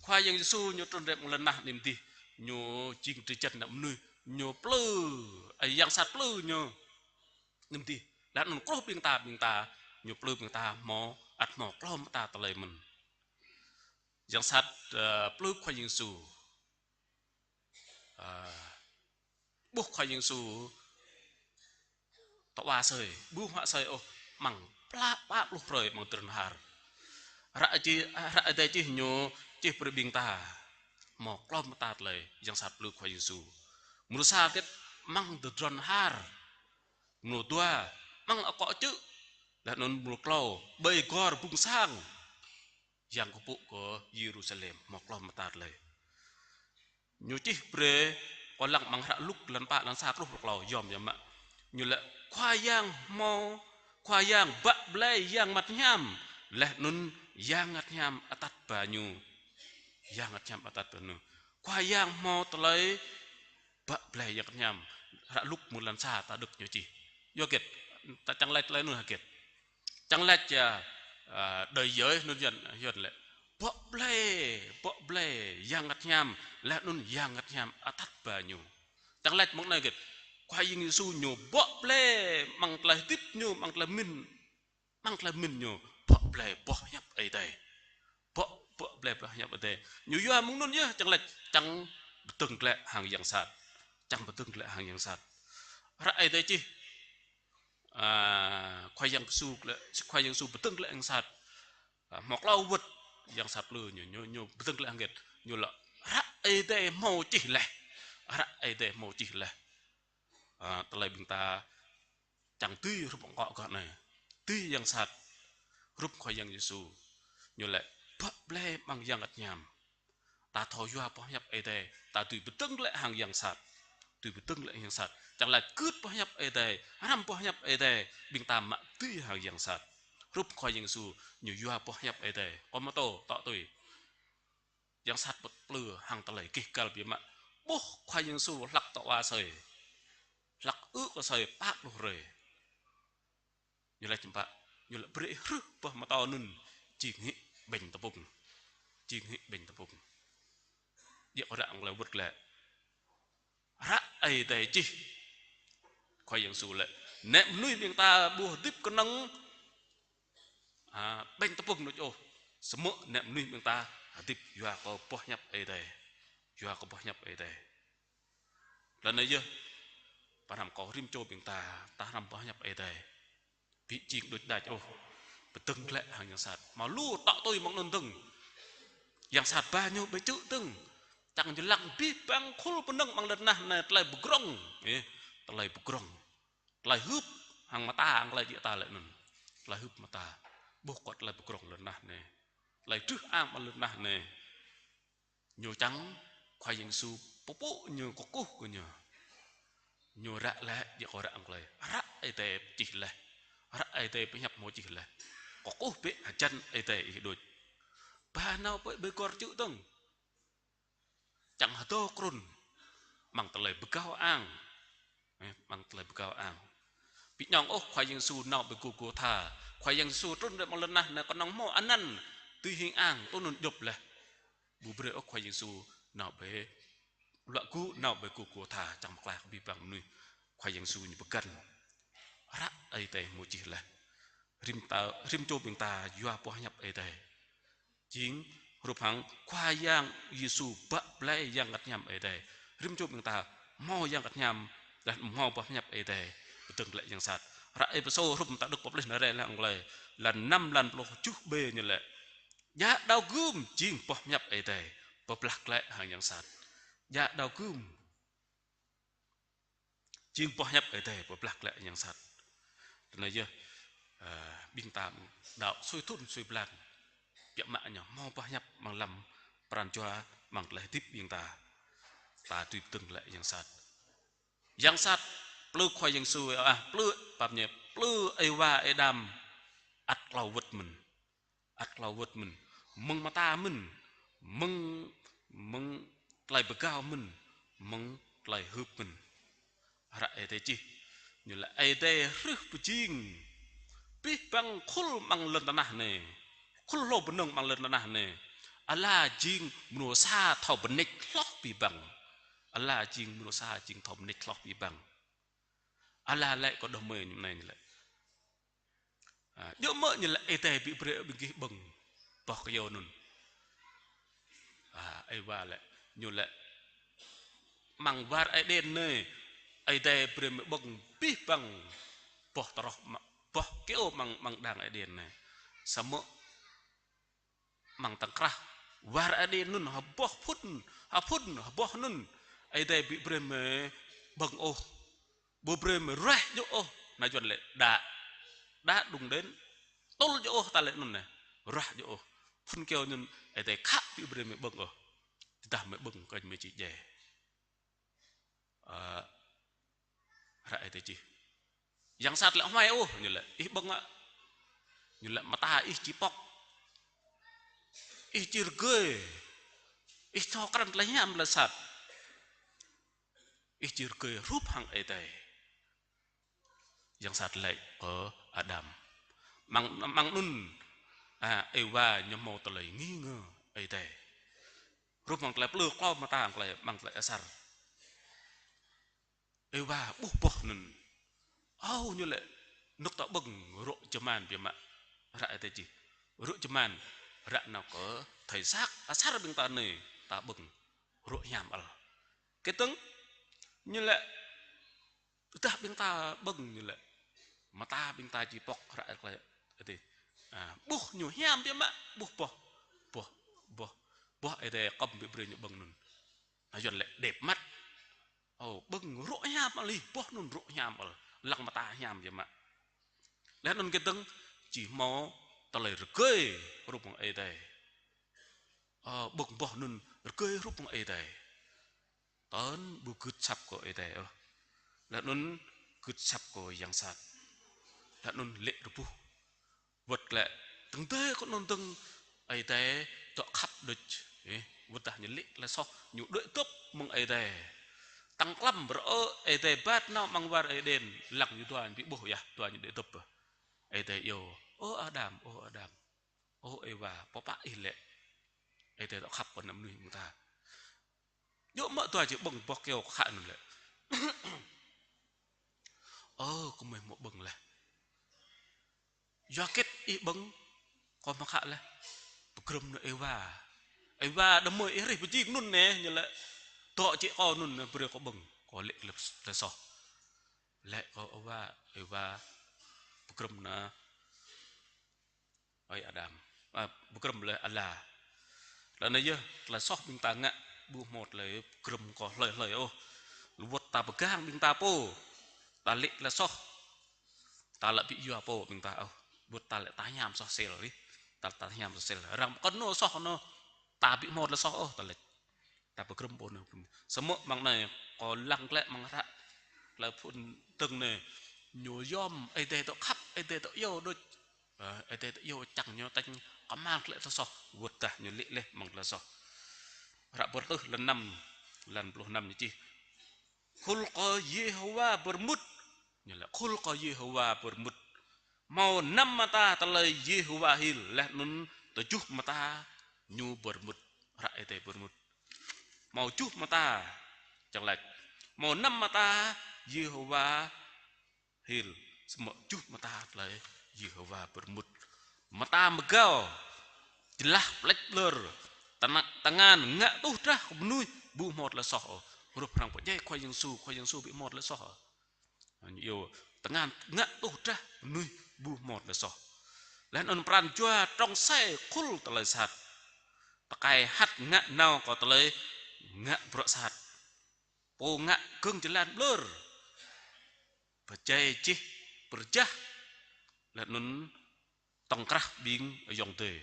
Khua Yang Yêsu ñu trŭn rai amăng lŏn tơnah anai mơ̆n dih. Ñu jing drơi jăn ană mơnuih. Ñu plư. A, yang sat plư ñu. Anai mơ̆n dih. Laih anŭn kruh ƀing ta, ƀing ta. Ñu plư ƀing ta hmâo, ăt hmâo klom mơta tơlơi mơ̆n. Yang sat, ơ, plư Khua Yang Yêsu. Ơ, ƀuh Khua Yang Yêsu tŏ wa asơi, ƀu huă asơi ôh, amăng pla-, pă pluh hrơi amăng drơi nao har. Hră čih, hră Ơi Adai čih ñu čih brơi ƀing ta hmâo klâo mơta tơlơi yang sat plư Khua Yang Yêsu. Mrô sa hơget, amăng tơdron har. Mrô dua, amăng akŏ čư̆. Laih anŭn mrô klâo, ƀơi gor bŭng sang, yang kơpŭ kơ Yêrusalem, hmâo klâo mơta tơlơi. Ñu čih brơi, kâo lăng amăng hră Luk lăn pă, lăn sa truh klâo, yom yom mă. Ñu laĭ Khua Yang hmâo, Khua Yang bă blai yang măt hiam, laih anŭn yang măt hiam atăt ba ñu. Yang măt hiam atăt ba ñu. Khua Yang hmâo tơlơi bă blai yang măt hiam. Hră Luk mơ̆ng lăn sa ta đŏk ñu čih. Yua hơget, ta čang laĭ tơlơi anŭn hơget. Čang laĭ ya, a, đơi yơi anŭn Yuan, Yuan lĕ. Bă blai, bă blai yang măt hiam, laih anŭn yang măt hiam atăt ba ñu. Čang laĭ mơ̆ng anai hơget. Khua Yang Yêsu ñu bă blai amăng tơlơi hơdip ñu, amăng tơlơi mĭn, amăng tơlơi mĭn ñu, bă blai boh hiăp Ơi Adai. Bă, bă blai boh hiăp Ơi Adai. Ñu yua mơ̆ng anŭn yơh, čang laĭ, čang pơdơ̆ng glaĭ hăng yang sat. Čang pơdơ̆ng glaĭ hăng yang sat. Hră Ơi Adai čih, a, Khua Yang Yêsu lĕ, Khua Yang Yêsu pơdơ̆ng glaĭ yang sat. A, hmâo klâo wơ̆t yang sat plư ñu, ñu, ñu pơdơ̆ng glaĭ hăng hơget. Ñu laĭ hră Ơi Adai hmâo čih laih. Hră Ơi Adai hmâo čih laih. A, tơlơi ƀing ta čang dưi hrup akŏ gah anai. Dưi yang sat hrup Khua Yang Yêsu. Ñu laĭ bă blai amăng yang măt hiam. Ta thâo yua boh hiăp Ơi Adai, ta dưi pơdơ̆ng glaĭ hăng yang sat. Dưi pơdơ̆ng glaĭ hăng yang sat. Čang laĭ gưt boh hiăp Ơi Adai, hrăm boh hiăp Ơi Adai, ƀing ta mă dưi hăng yang sat. Hrup Khua Yang Yêsu ñu yua boh hiăp Ơi Adai. Kâo mơtô, tŏ tui. Yang sat pơplư hăng tơlơi gêh găl biă mă. Ƀuh Khua Yang Yêsu hlăk tŏ wa asơi. Hlăk ư̆ kơ asơi pă pluh hrơi. Ñu laĭ čơmpă, ñu laĭ brơi ih hrưh boh mơtâo anŭn jing hĭ ƀañ tơpŭng. Jing hĭ ƀañ tơpŭng. Djơ̆ kơ ră ƀing tơlơi wơ̆t glaĭ. Hră Ơi Adai čih. Khua Yang Yêsu laĭ, ană mơnuih ƀing ta ƀu hơdip kơnơ̆ng, a, ƀañ tơpŭng đôč ôh. Samơ̆ ană mơnuih ƀing ta hơdip yua kơ boh hiăp Ơi Adai. Yua kơ boh hiăp Ơi Adai. Laih anŭn yơh, pơhrăm kâo rĭm čô ƀing ta, ta hrăm boh hiăp Ơi Adai. Ƀu jing đôč đač ôh. Pơdơ̆ng glaĭ hăng yang sat. Hmâo lu tŏ tui mơ̆ng anŭn dơ̆ng. Yang sat ba ñu ƀơi čư̆ dơ̆ng. Čang ñu lăng abih bang khul bơnơ̆ng amăng lŏn tơnah anai tơlơi pơgrŏng. Ơ, tơlơi pơgrŏng. Tơlơi hưp hăng mơta, hăng tơlơi djơ̆ ta lĕ anŭn. Tơlơi hưp mơta. Ƀuh kơ tơlơi pơgrŏng lŏn tơnah anai. Tơlơi trưh ang amăng lŏn tơnah anai. Ñu čang Khua Yang Yêsu pơpŭ ñu, kơkuh kơ ñu. Ñu ră laih, djơ̆ kơ ră hăng tơlơi. Hră Ơi Adai čih laih. Hră Ơi Adai pơhiăp hmâo čih laih. Kơkuh bĕ hơjăn Ơi Adai ih đôč. Ba nao pơ ƀơi gor čư̆ dơ̆ng. Čang hơdô krŭn. Amăng tơlơi pơgao ang. Ơ, amăng tơlơi pơgao ang. Ƀu ñong ôh Khua Yang Yêsu nao ƀơi Gôlgôtha. Khua Yang Yêsu trŭn rai amăng lŏn tơnah anai kơnơ̆ng hmâo anăn dưi hing ang, tui anŭn djŏp laih. Ƀu brơi ôh Khua Yang Yêsu nao ƀơi luă gŭ, nao ƀơi Gôlgôtha, čang pơklaih kơ abih bang mơnuih. Khua Yang Yêsu ñu pơgăn. Hră Ơi Adai hmâo čih laih. Rĭm ta, rĭm čô ƀing ta yua boh hiăp Ơi Adai. Jing hrup hăng Khua Yang Yêsu bă blai yang bơngăt hiam Ơi Adai. Rĭm čô ƀing ta hmâo yang bơngăt hiam, laih hmâo boh hiăp Ơi Adai, pơdơ̆ng glaĭ yang sat. Hră Êphêsô hrup ta đŏk pơplih anai rai lăng lĕ, lăn năm, lăn pluh tơjuh B ñu laĭ: Djă đao gưm jing boh hiăp Ơi Adai, pơblah glaĭ hăng yang sat. Djă đao gưm jing boh hiăp Ơi Adai, pơblah glaĭ yang sat. Tui anai yơh, ơ, ƀing ta đaŏ sui thŭn sui blan, biă mă ñu hmâo boh hiăp amăng lăm pran jua, amăng tơlơi hơdip ƀing ta. Ta dưi pơdơ̆ng glaĭ yang sat. Yang sat plư Khua Yang Yêsu, a, plư, pap ñu, plư Êwa Êđam ăt klâo wơ̆t mơ̆n. Ăt klâo wơ̆t mơ̆n. Mơ̆ng mơta mơ̆n. Mơ̆ng, mơ̆ng tơlơi pơgao mơ̆n. Mơ̆ng tơlơi hưp mơ̆n. Hră Ơi Adai čih. Ñu laĭ Ơi Adai hrih pơjing abih bang khul amăng lŏn tơnah anai. Khul hlô bơnơ̆ng amăng lŏn tơnah anai. Ala jing mơnuih sa thâo pơneč hloh abih bang. Ala jing mơnuih sa jing thâo pơneč hloh abih bang. Ala laĭ kơ đah mơi ñu anai ñu laĭ. A, djơ̆ mơ̆ ñu laĭ Ơi Adai ƀu brơi ƀing gih ƀơ̆ng boh kơyâo anŭn. A, Êwa laĭ, ñu laĭ amăng war Êđen anai, Ơi Adai brơi mơi ƀơ̆ng abih bang boh tơroh ma-, boh kơyâo amăng, amăng đang Êđen anai. Samơ̆ Amăng tơkrah war Êđen anŭn, ha boh phŭn, ha phŭn, ha boh anŭn, Ơi Adai ƀu brơi mơ̆ ƀơ̆ng ôh, ƀu brơi mơ̆ ruah djơ̆ ôh, anai Yuan lĕ đa, đa đung đen, tŭl djơ̆ ôh, ta lĕ anŭn anai, ruah djơ̆ ôh. Phŭn kơyâo anŭn Ơi Adai khă ƀu brơi mơ̆ ƀơ̆ng ôh. Tơdah mơ̆ ƀơ̆ng kơnh mơ̆ či djai. Ơ, hră Ơi Adai čih. Yang sat lĕ huai ôh, ñu lĕ, ih ƀơ̆ng ă. Ñu lĕ mơta ih či pŏk. Ih či rơgơi. Ih thâo krăn tơlơi hiam tơlơi sat. Ih či rơgơi hrup hăng Ơi Adai. Yang sat lĕ kơ Adam. Amăng, amăng anŭn, a, Êwa ñu hmâo tơlơi nghi ngờ Ơi Adai. Hrup amăng tơlơi plư klâo mơta, amăng tơlơi, amăng tơlơi asar. Êwa ƀuh boh anŭn. Ơ, ñu lĕ, nŭk ta ƀơ̆ng rŏ jơman biă mă. Hră Ơi Adai čih. Rŏ jơman, ră anai kơ thơi sat, asar ƀing ta anai, ta ƀơ̆ng rŏ hiam ăl. Kơtơ̆ng, ñu lĕ, tơdah ƀing ta ƀơ̆ng ñu lĕ. Mơta ƀing ta či pŏk hră Ơi Adai. A, ƀuh ñu hiam biă mă, ƀuh boh, boh, boh, boh Ơi Adai kơ̆m ƀu brơi ñu ƀơ̆ng anŭn. Anai Yuan lĕ đẹp mắt. Ơ, ƀơ̆ng rŏ hiam ăl ih, boh anŭn rŏ hiam ăl, lăng mơta hiam biă mă. Laih anŭn kơtơ̆ng či hmâo tơlơi rơgơi hrup hăng Ơi Adai. Ơ, ƀơ̆ng boh anŭn rơgơi hrup hăng Ơi Adai. Tơl ƀu gưt asăp kơ Ơi Adai ôh. Laih anŭn gưt asăp kơ yang sat. Laih anŭn lê̆ rơbuh. Wơ̆t lĕ, tơdơi kơ anŭn dơ̆ng Ơi Adai dŏ khăp đôč. Ơ, wơ̆t tơdah ñu lê̆ tơlơi soh, ñu đuaĭ dŏp mơ̆ng Ơi Adai. Tăng klăm rơ-, Ơi Adai bat nao amăng war Êđen, lăng ñu dua ñu ƀu ƀuh yơh, dua ñu đuaĭ dŏp. Ơi Adai iâu, ơ Adam, ơ Adam, ơ Êwa, pơpă ih lĕ? Ơi Adai dŏ khăp kơ ană mơnuih mơta. Djơ̆ mă dua či ƀơ̆ng boh kơyâo khă anŭn lĕ. Ơ, kơmơi hmâo ƀơ̆ng laih. Yua hơget ih ƀơ̆ng, kâo hmâo khă laih. Pơgrơ̆m nao Êwa. Êwa, đah kơmơi ih rih pơjing anŭn anai, ñu lĕ. Dŏ jĕ kâo anŭn anai, brơi kâo ƀơ̆ng. Kâo lê̆ tơlơi, tơlơi soh. Lĕ kâo Êwa, Êwa. Pơgrơ̆m nao. Ơi Adam, a, pơgrơ̆m laih ala. Laih anŭn yơh, tơlơi soh ƀing ta ngă, ƀu hmâo tơlơi pơgrơ̆m kơ hlơi hlơi ôh. Wơ̆t ta pơgang ƀing ta pô, ta lê̆ tơlơi soh, ta lĕ ƀu yua pô ƀing ta ôh. Wơ̆t ta lĕ ta hiam soh sel rih. Ta, ta hiam soh sel. Arăng pơkŏn nao soh nao, ta ƀu hmâo tơlơi soh ôh, ta lĕ. Ta pơgrơ̆m pô anai. Samơ̆ amăng anai, kâo lăng glaĭ amăng hră, tơlơi phŭn dơ̆ng anai. Ñu yom, Ơi Adai dŏ khăp, Ơi Adai dŏ iâu đôč. Ơ, Ơi Adai dŏ iâu čang ñu tañ kơmang glaĭ tơlơi soh. Wơ̆t tơdah ñu lê̆ laih amăng tơlơi soh. Hră Bơrơtuh lăn năm, lăn pluh năm ñu čih. Khul kơ Yêhôwa pơrmŭt. Ñu lĕ khul kơ Yêhôwa pơrmŭt. Hmâo năm mơta tơlơi Yêhôwa hil, laih anŭn tơjuh mơta ñu pơrmŭt. Hră Ơi Adai pơrmŭt. Hmâo tơjuh mơta, čang laĭ. Hmâo năm mơta Yêhôwa hil, samơ̆ tơjuh mơta tơlơi Yêhôwa pơrmŭt. Mơta mơgao, jơlah pleč ƀlơr, tơna-, tơngan ngă tuh drah kơ mơnuih ƀu hmâo tơlơi soh ôh. Hrup arăng pơdjai Khua Yang Yêsu, Khua Yang Yêsu ƀu hmâo tơlơi soh ôh. Ñu iâu tơngan ngă tuh drah mơnuih ƀu hmâo tơlơi soh. Laih anŭn pran jua trŏng sai khul tơlơi sat. Tơkai hăt ngă nao kơ tơlơi ngă bruă sat. Pô ngă gơ̆ng jơlan ƀlơr. Pơdjai jih pơrjah. Laih anŭn tŏng krah ƀing ayŏng adơi.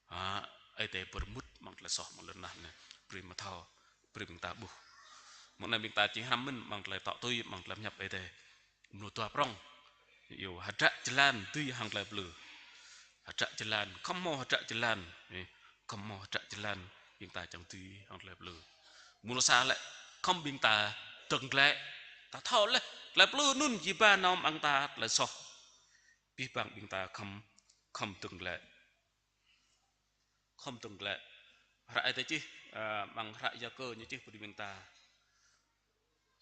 Ha, Ơi Adai pơrmŭt amăng tơlơi soh amăng lŏn tơnah anai. Brơi mơ̆ thâo, brơi ƀing ta ƀuh. Mơ̆ng anai ƀing ta či hrăm mơ̆n amăng tơlơi tŏ tui, amăng tơlơi pơhiăp Ơi Adai. Mơnuih dua prŏng. Yua hơdră jơlan dưi hăng tơlơi plư. Hơdră jơlan, khŏm hmâo hơdră jơlan. Ơ, khŏm hmâo hơdră jơlan, ƀing ta čang dưi hăng tơlơi plư. Mơnuih sa lĕ, khŏm ƀing ta dơ̆ng glaĭ. Ta thâo laih, tơlơi plư anŭn či ba nao amăng ta tơlơi soh. Abih bang ƀing ta khŏm, khŏm dơ̆ng glaĭ. Khŏm dơ̆ng glaĭ. Hră Ơi Adai čih, a, amăng hră Yakơ ñu čih brơi ƀing ta.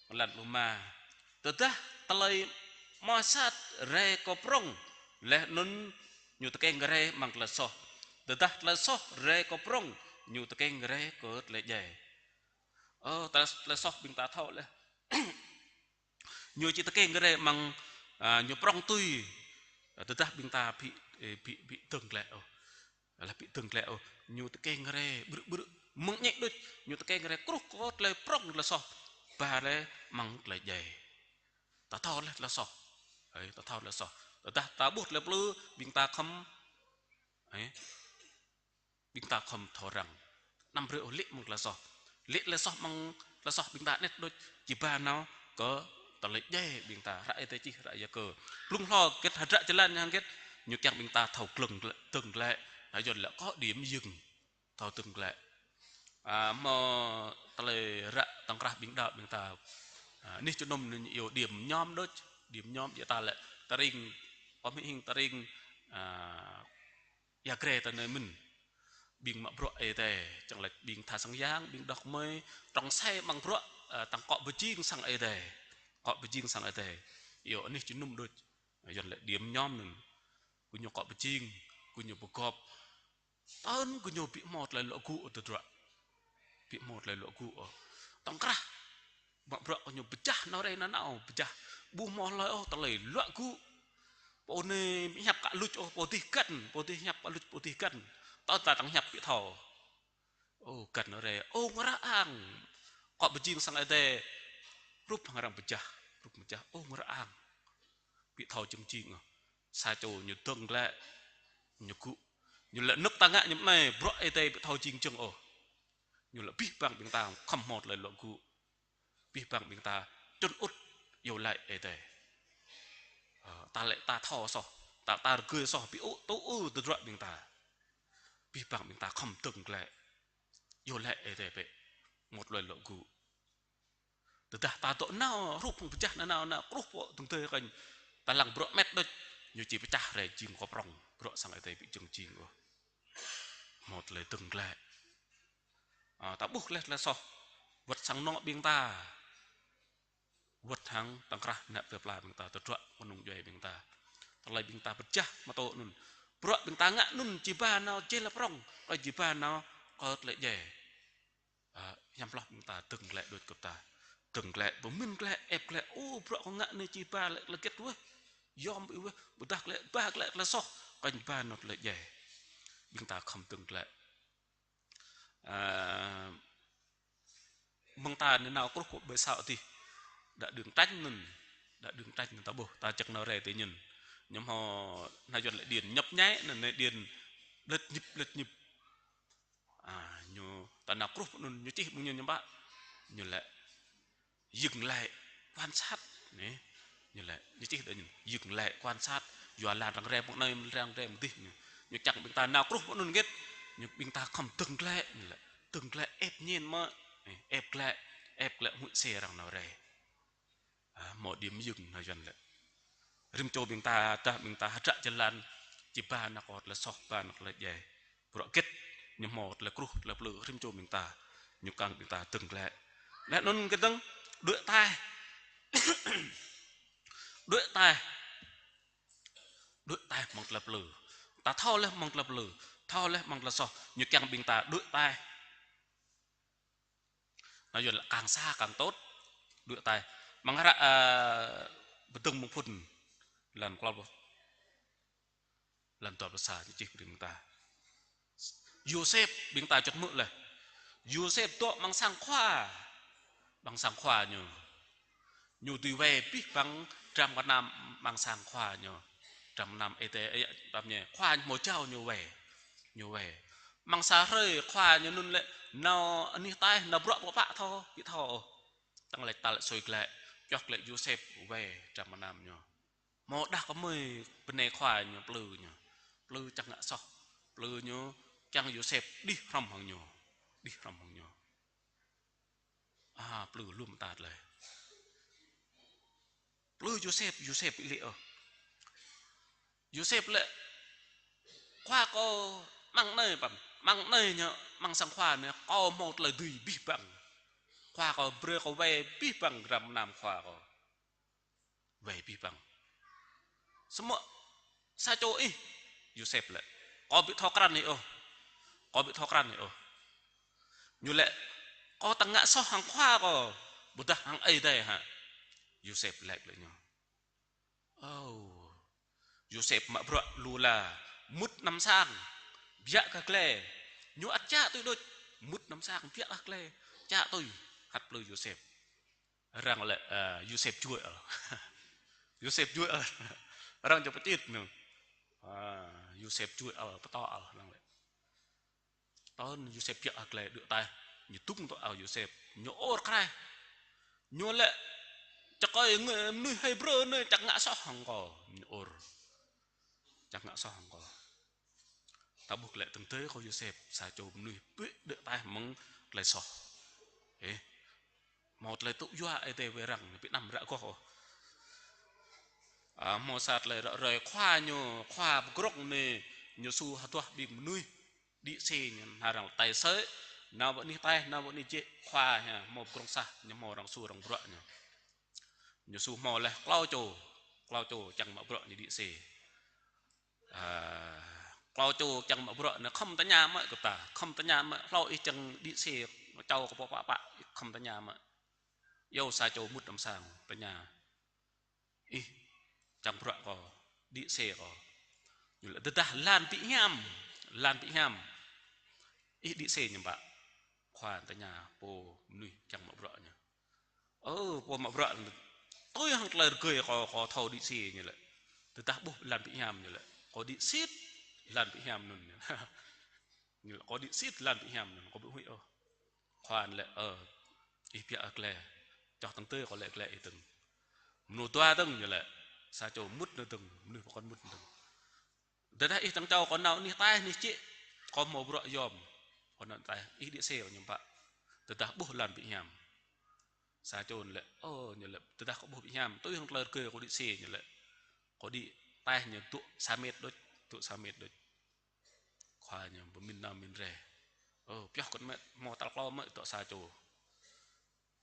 Lăn pluh rơma. Tơdah tơlơi mơnuih sat rai kơ prŏng, laih anŭn ñu tơkeng rai amăng tơlơi soh. Tơdah tơlơi soh rai kơ prŏng, ñu tơkeng rai kơ tơlơi djai. Ơ, tơlơi, tơlơi soh ƀing ta thâo laih. Ñu či tơkeng rai amăng, a, ñu prŏng tui. Tơdah ƀing ta ƀu, ơ, ƀu, ƀu dơ̆ng glaĭ ôh. Laih ƀu dơ̆ng glaĭ ôh, ñu tơkeng rai ƀrư̆ ƀrư̆. Mơ̆ng ñĕ đôč, ñu tơkeng rai kruh kơ tơlơi prŏng tơlơi soh, ba rai mơ̆ng tơlơi djai. Ta thâo laih tơlơi soh. Ơi, ta thâo tơlơi soh. Tơdah ta ƀuh tơlơi plư, ƀing ta khŏm, ơi, ƀing ta khŏm thâo răng. Anăm brơi ôh lê̆ mơ̆ng tơlơi soh. Lê̆ tơlơi soh mơ̆ng tơlơi soh ƀing ta anet đôč, či ba nao kơ tơlơi djai ƀing ta. Hră Ơi Adai čih, hră Yakơ. Blung hlâo hơget hơdră jơlan ñu hăng hơget, ñu kiăng ƀing ta thâo glơ̆ng glaĭ, dơ̆ng glaĭ. Anŭn yơh lĕ kơ điểm dừng. Thâo dơ̆ng glaĭ. A, hmâo tơlơi ră tŏng krah ƀing đaŏ ƀing ta. A, anih jơnum anŭn ñu iâu điểm nhóm đôč, điểm nhóm yơh ta lĕ tơring, pơmĭn hing tơring, a, ia gre tơ anai mơ̆n. Ƀing mă bruă Ơi Adai, čang laĭ ƀing tha sang yang, ƀing đŏk mơi, trong sai mă bruă, a, tăng kŏ pơjing sang Ơi Adai. Kŏ pơjing sang Ơi Adai. Iâu anih jơnum đôč. Yua lĕ điểm nhóm anŭn. Gơñu kŏ pơjing, gơñu pơgop. Tơl gơñu ƀu hmâo tơlơi luă gŭ ôh tơdruă. Ƀu hmâo tơlơi luă gŭ ôh. Tŏng krah. Mă bruă gơñu pơčah nao rai nanao pơčah. Ƀu hmâo hlơi ôh tơlơi luă gŭ. Pô anai hiăp kơ luč ôh, pô dih găn, pô dih hiăp kơ luč, pô dih găn. Tơl ta tăng hiăp ƀu thâo. Ô, găn nao rai, ô, ngă ră ang. Kŏ pơjing sang Ơi Adai. Hrup hăng arăng pơčah, hrup pơčah, ô, ngă ră ang. Ƀu thâo jing jing ôh. Sa čô ñu dơ̆ng glaĭ, ñu gŭ. Ñu lĕ nơ̆k ta ngă ñu anai, bruă Ơi Adai ƀu thâo jing jing ôh. Ñu lĕ abih bang ƀing ta khŏm hmâo tơlơi luă gŭ. Abih bang ƀing ta čun ŭt iâu laĭ Ơi Adai. Ơ, ta lĕ ta thâo soh, ta, ta rơgơi soh, ƀu ôh, tŭ ôh tơdruă ƀing ta. Abih bang ƀing ta khŏm dơ̆ng glaĭ. Iâu laĭ Ơi Adai bĕ, hmâo tơlơi luă gŭ. Tơdah ta dŏ nao hrup hăng pơčah nanao, nao kruh pô dơ̆ng tơi kơnh, ta lăng bruă met đôč, ñu či pơčah rai jing kơ prŏng, bruă sang Ơi Adai ƀu jing jing ôh. Hmâo tơlơi dơ̆ng glaĭ. A, ta ƀuh laih tơlơi soh, wơ̆t sang anŏ ƀing ta, wơ̆t hăng tŏng krah ană plơi pla ƀing ta, tơdruă kơnung djuai ƀing ta. Tơlơi ƀing ta pơčah mơtô anŭn. Bruă ƀing ta ngă anŭn či ba nao jĕ lĕ prŏng, kơ či ba nao kơ tơlơi djai. A, hiam hloh ƀing ta dơ̆ng glaĭ đôč kơ ta. Dơ̆ng glaĭ, pơmĭn glaĭ, ĕp glaĭ, ô, bruă kâo ngă anai či ba lĕ tơlơi hơget wơh. Yom ƀu wơh, ƀôdah glaĭ, ba glaĭ tơlơi soh, kơnh ba nao tơlơi djai. Ƀing ta khŏm dơ̆ng glaĭ. A, mơ̆ng ta anai nao kruh pơ ƀơi sang adih. Đa đưm tañ anŭn, đa đưm tañ anŭn ta ƀuh, ta čơ̆k nao rai tơ anŭn. Ñu hmâo anai yua lĕ điện nhấp nháy, anŭn anai điện lĕt nhĭp, lĕt nhĭp. A, ñu ta nao kruh pơ anŭn, ñu čih ƀing ñu ñu ƀă. Ñu laĭ dừng lại quan sát, anai. Ñu laĭ, ñu čih đơi ñu, dừng lại quan sát. Yua lĕ arăng rai mơ̆ng anai, arăng rai mơ̆ng adih ñu. Ñu čang ƀing ta nao kruh pơ anŭn hơget. Ñu ƀing ta khŏm dơ̆ng glaĭ, ñu laĭ. Dơ̆ng glaĭ ĕp ñen mơ̆. Anai, ĕp glaĭ, ĕp glaĭ huĭ sĕ arăng nao rai. A, hmâo điểm dừng anai yua lĕ. Rĭm čô ƀing ta, tơdah ƀing ta hơdră jơlan, či ba nao kơ tơlơi soh, ba nao kơ tơlơi djai. Bruă hơget, ñu hmâo tơlơi kruh, tơlơi plư, rĭm čô ƀing ta, ñu kiăng ƀing ta dơ̆ng glaĭ. Laih anŭn kơdơ̆ng, đuaĭ ataih. Đuaĭ ataih. Đuaĭ ataih mơ̆ng tơlơi plư. Ta thâo laih mơ̆ng tơlơi plư, thâo laih mơ̆ng tơlơi soh, ñu kiăng ƀing ta đuaĭ ataih. Anai yua lĕ kang sa kang tôt. Đuaĭ ataih. Mơ̆ng hră, ơ, Pơdơ̆ng Mơ̆ng Phŭn. Lăn klâo pluh. Lăn dua pluh sa ñu čih brơi ƀing ta. Yôsep ƀing ta čŭt hmư̆ laih. Yôsep dŏ amăng sang khua. Amăng sang khua ñu. Ñu dưi wai abih bang dram gơnam amăng sang khua ñu. Dram gơnam Ơi Adai, ơ, tơpă ñu, khua ñu hmâo jao ñu wai. Ñu wai. Amăng sa hrơi khua ñu anŭn lĕ nao anih ataih, nao bruă pơpă thâo, ƀu thâo ôh. Tăng lĕ ta lĕ sui glaĭ, pioh glaĭ Yôsep wai dram gơnam ñu. Hmâo đah kơmơi bơnai khua ñu plư ñu. Plư čang ngă soh. Plư ñu kiăng Yôsep đih hrŏm hăng ñu. Đih hrŏm hăng ñu. A, plư lŏm ta tơlơi. Plư Yôsep, Yôsep ƀu lĕ ôh. Yôsep lĕ, khua kâo amăng anai pơm, amăng anai ñu, amăng sang khua anai, kâo hmâo tơlơi dưi abih bang. Khua kâo brơi kâo wai abih bang dram gơnam khua kâo. Wai abih bang. Samơ̆ sa čô ih, Yôsep lĕ. Kâo ƀu thâo krăn ih ôh. Kâo ƀu thâo krăn ih ôh. Ñu lĕ, kâo tơngă soh hăng khua kâo, ƀôdah hăng Ơi Adai hă. Yôsep laĭ lĕ ñu. Ơ, Yôsep mă bruă lu la, mŭt anăm sang. Biă kơ gle. Ñu ăt čă tui đôč. Mŭt năm sang biă kơ gle. Čă tui. Hăt plư Yôsep. Arăng lĕ, ơ, Yôsep juăl. Yôsep juăl. Arăng čô pơčit ñu. Ơ, Yôsep juăl, pơtô arăng lĕ. Tơl Yôsep biă kơ gle đuaĭ ataih. Ñu dŭng tŏ ao Yôsep. Ñu ur kraih. Ñu lĕ čơkơi ngă mơnuih Hêbrơ anai čang ngă soh hăng kâo. Ñu ur. Čang ngă soh hăng kâo. Ta ƀuh glaĭ tơ̆ng tơi kơ Yôsep, sa čô mơnuih ƀu đuaĭ ataih mơ̆ng tơlơi soh. Ơ. Hmâo tơlơi tŭ yua Ơi Adai wai arăng, ñu ƀu anăm ră goh ôh. Ơ, hmâo sa tơlơi ră ruai khua ñu, khua pơgrŏng anai, ñu su hơduah ƀing mơnuih, đĭ sê ñu, hăng arăng tơlơi sơ̆, nao ƀơi anih ataih, nao ƀơi anih jĕ, khua ñu, hmâo pơgrŏng sah, ñu hmâo arăng su arăng bruă ñu. Ñu su hmâo laih klâo čô, klâo čô čang mă bruă ñu đĭ sê. Ơ, klâo čô čang mă bruă anai khŏm tơña mơ̆ kơ ta, khŏm tơña mơ̆ hlâo ih čang đĭ sê čâo kơ pô pă pă, khŏm tơña mơ̆. Yua sa čô mŭt năm sang tơña. Ih čang bruă kâo, đĭ sê kâo. Ñu laĭ tơdah lan ƀu hiam, lan ƀu hiam. Ih đĭ sê ñu ƀă. Khua tơña pô mơnuih čang mă bruă ñu. Ơ, pô mă bruă anŭn. Tui hăng tơlơi rơgơi kâo, kâo thâo đĭ sê ñu lĕ. Tơdah ƀuh lan ƀu hiam ñu lĕ. Kâo đĭ sĭt lan ƀu hiam anŭn ñu. Ñu lĕ kâo đĭ sĭt lan ƀu hiam anŭn, kâo ƀu huĭ ôh. Khua lĕ, ơ, ih biă kơ gle. Čoh tơ̆ng tơi kâo lĕ gle ih dơ̆ng. Mơnŭ dua dơ̆ng ñu lĕ. Sa čô mŭt anai dơ̆ng, mơnuih pơkŏn mŭt anai dơ̆ng. Tơdah ih čang čâo kâo nao anih ataih anih jĕ, kâo hmâo bruă yom. Kâo nao ataih, ih đĭ sê kâo ñu ƀă. Tơdah ƀuh lan ƀu hiam. Sa čô ñu lĕ, ơ, ñu lĕ, tơdah kâo ƀuh ƀu hiam, tui hăng tơlơi rơgơi kâo đĭ sê ñu lĕ. Kâo đĭ ataih ñu dŏ sa met đôč, dŏ sa met đôč. Khua ñu pơmĭn nao mĭn rai. Ơ, pioh kơ mĕt, hmâo tal klâo mơ̆ dŏ sa čô.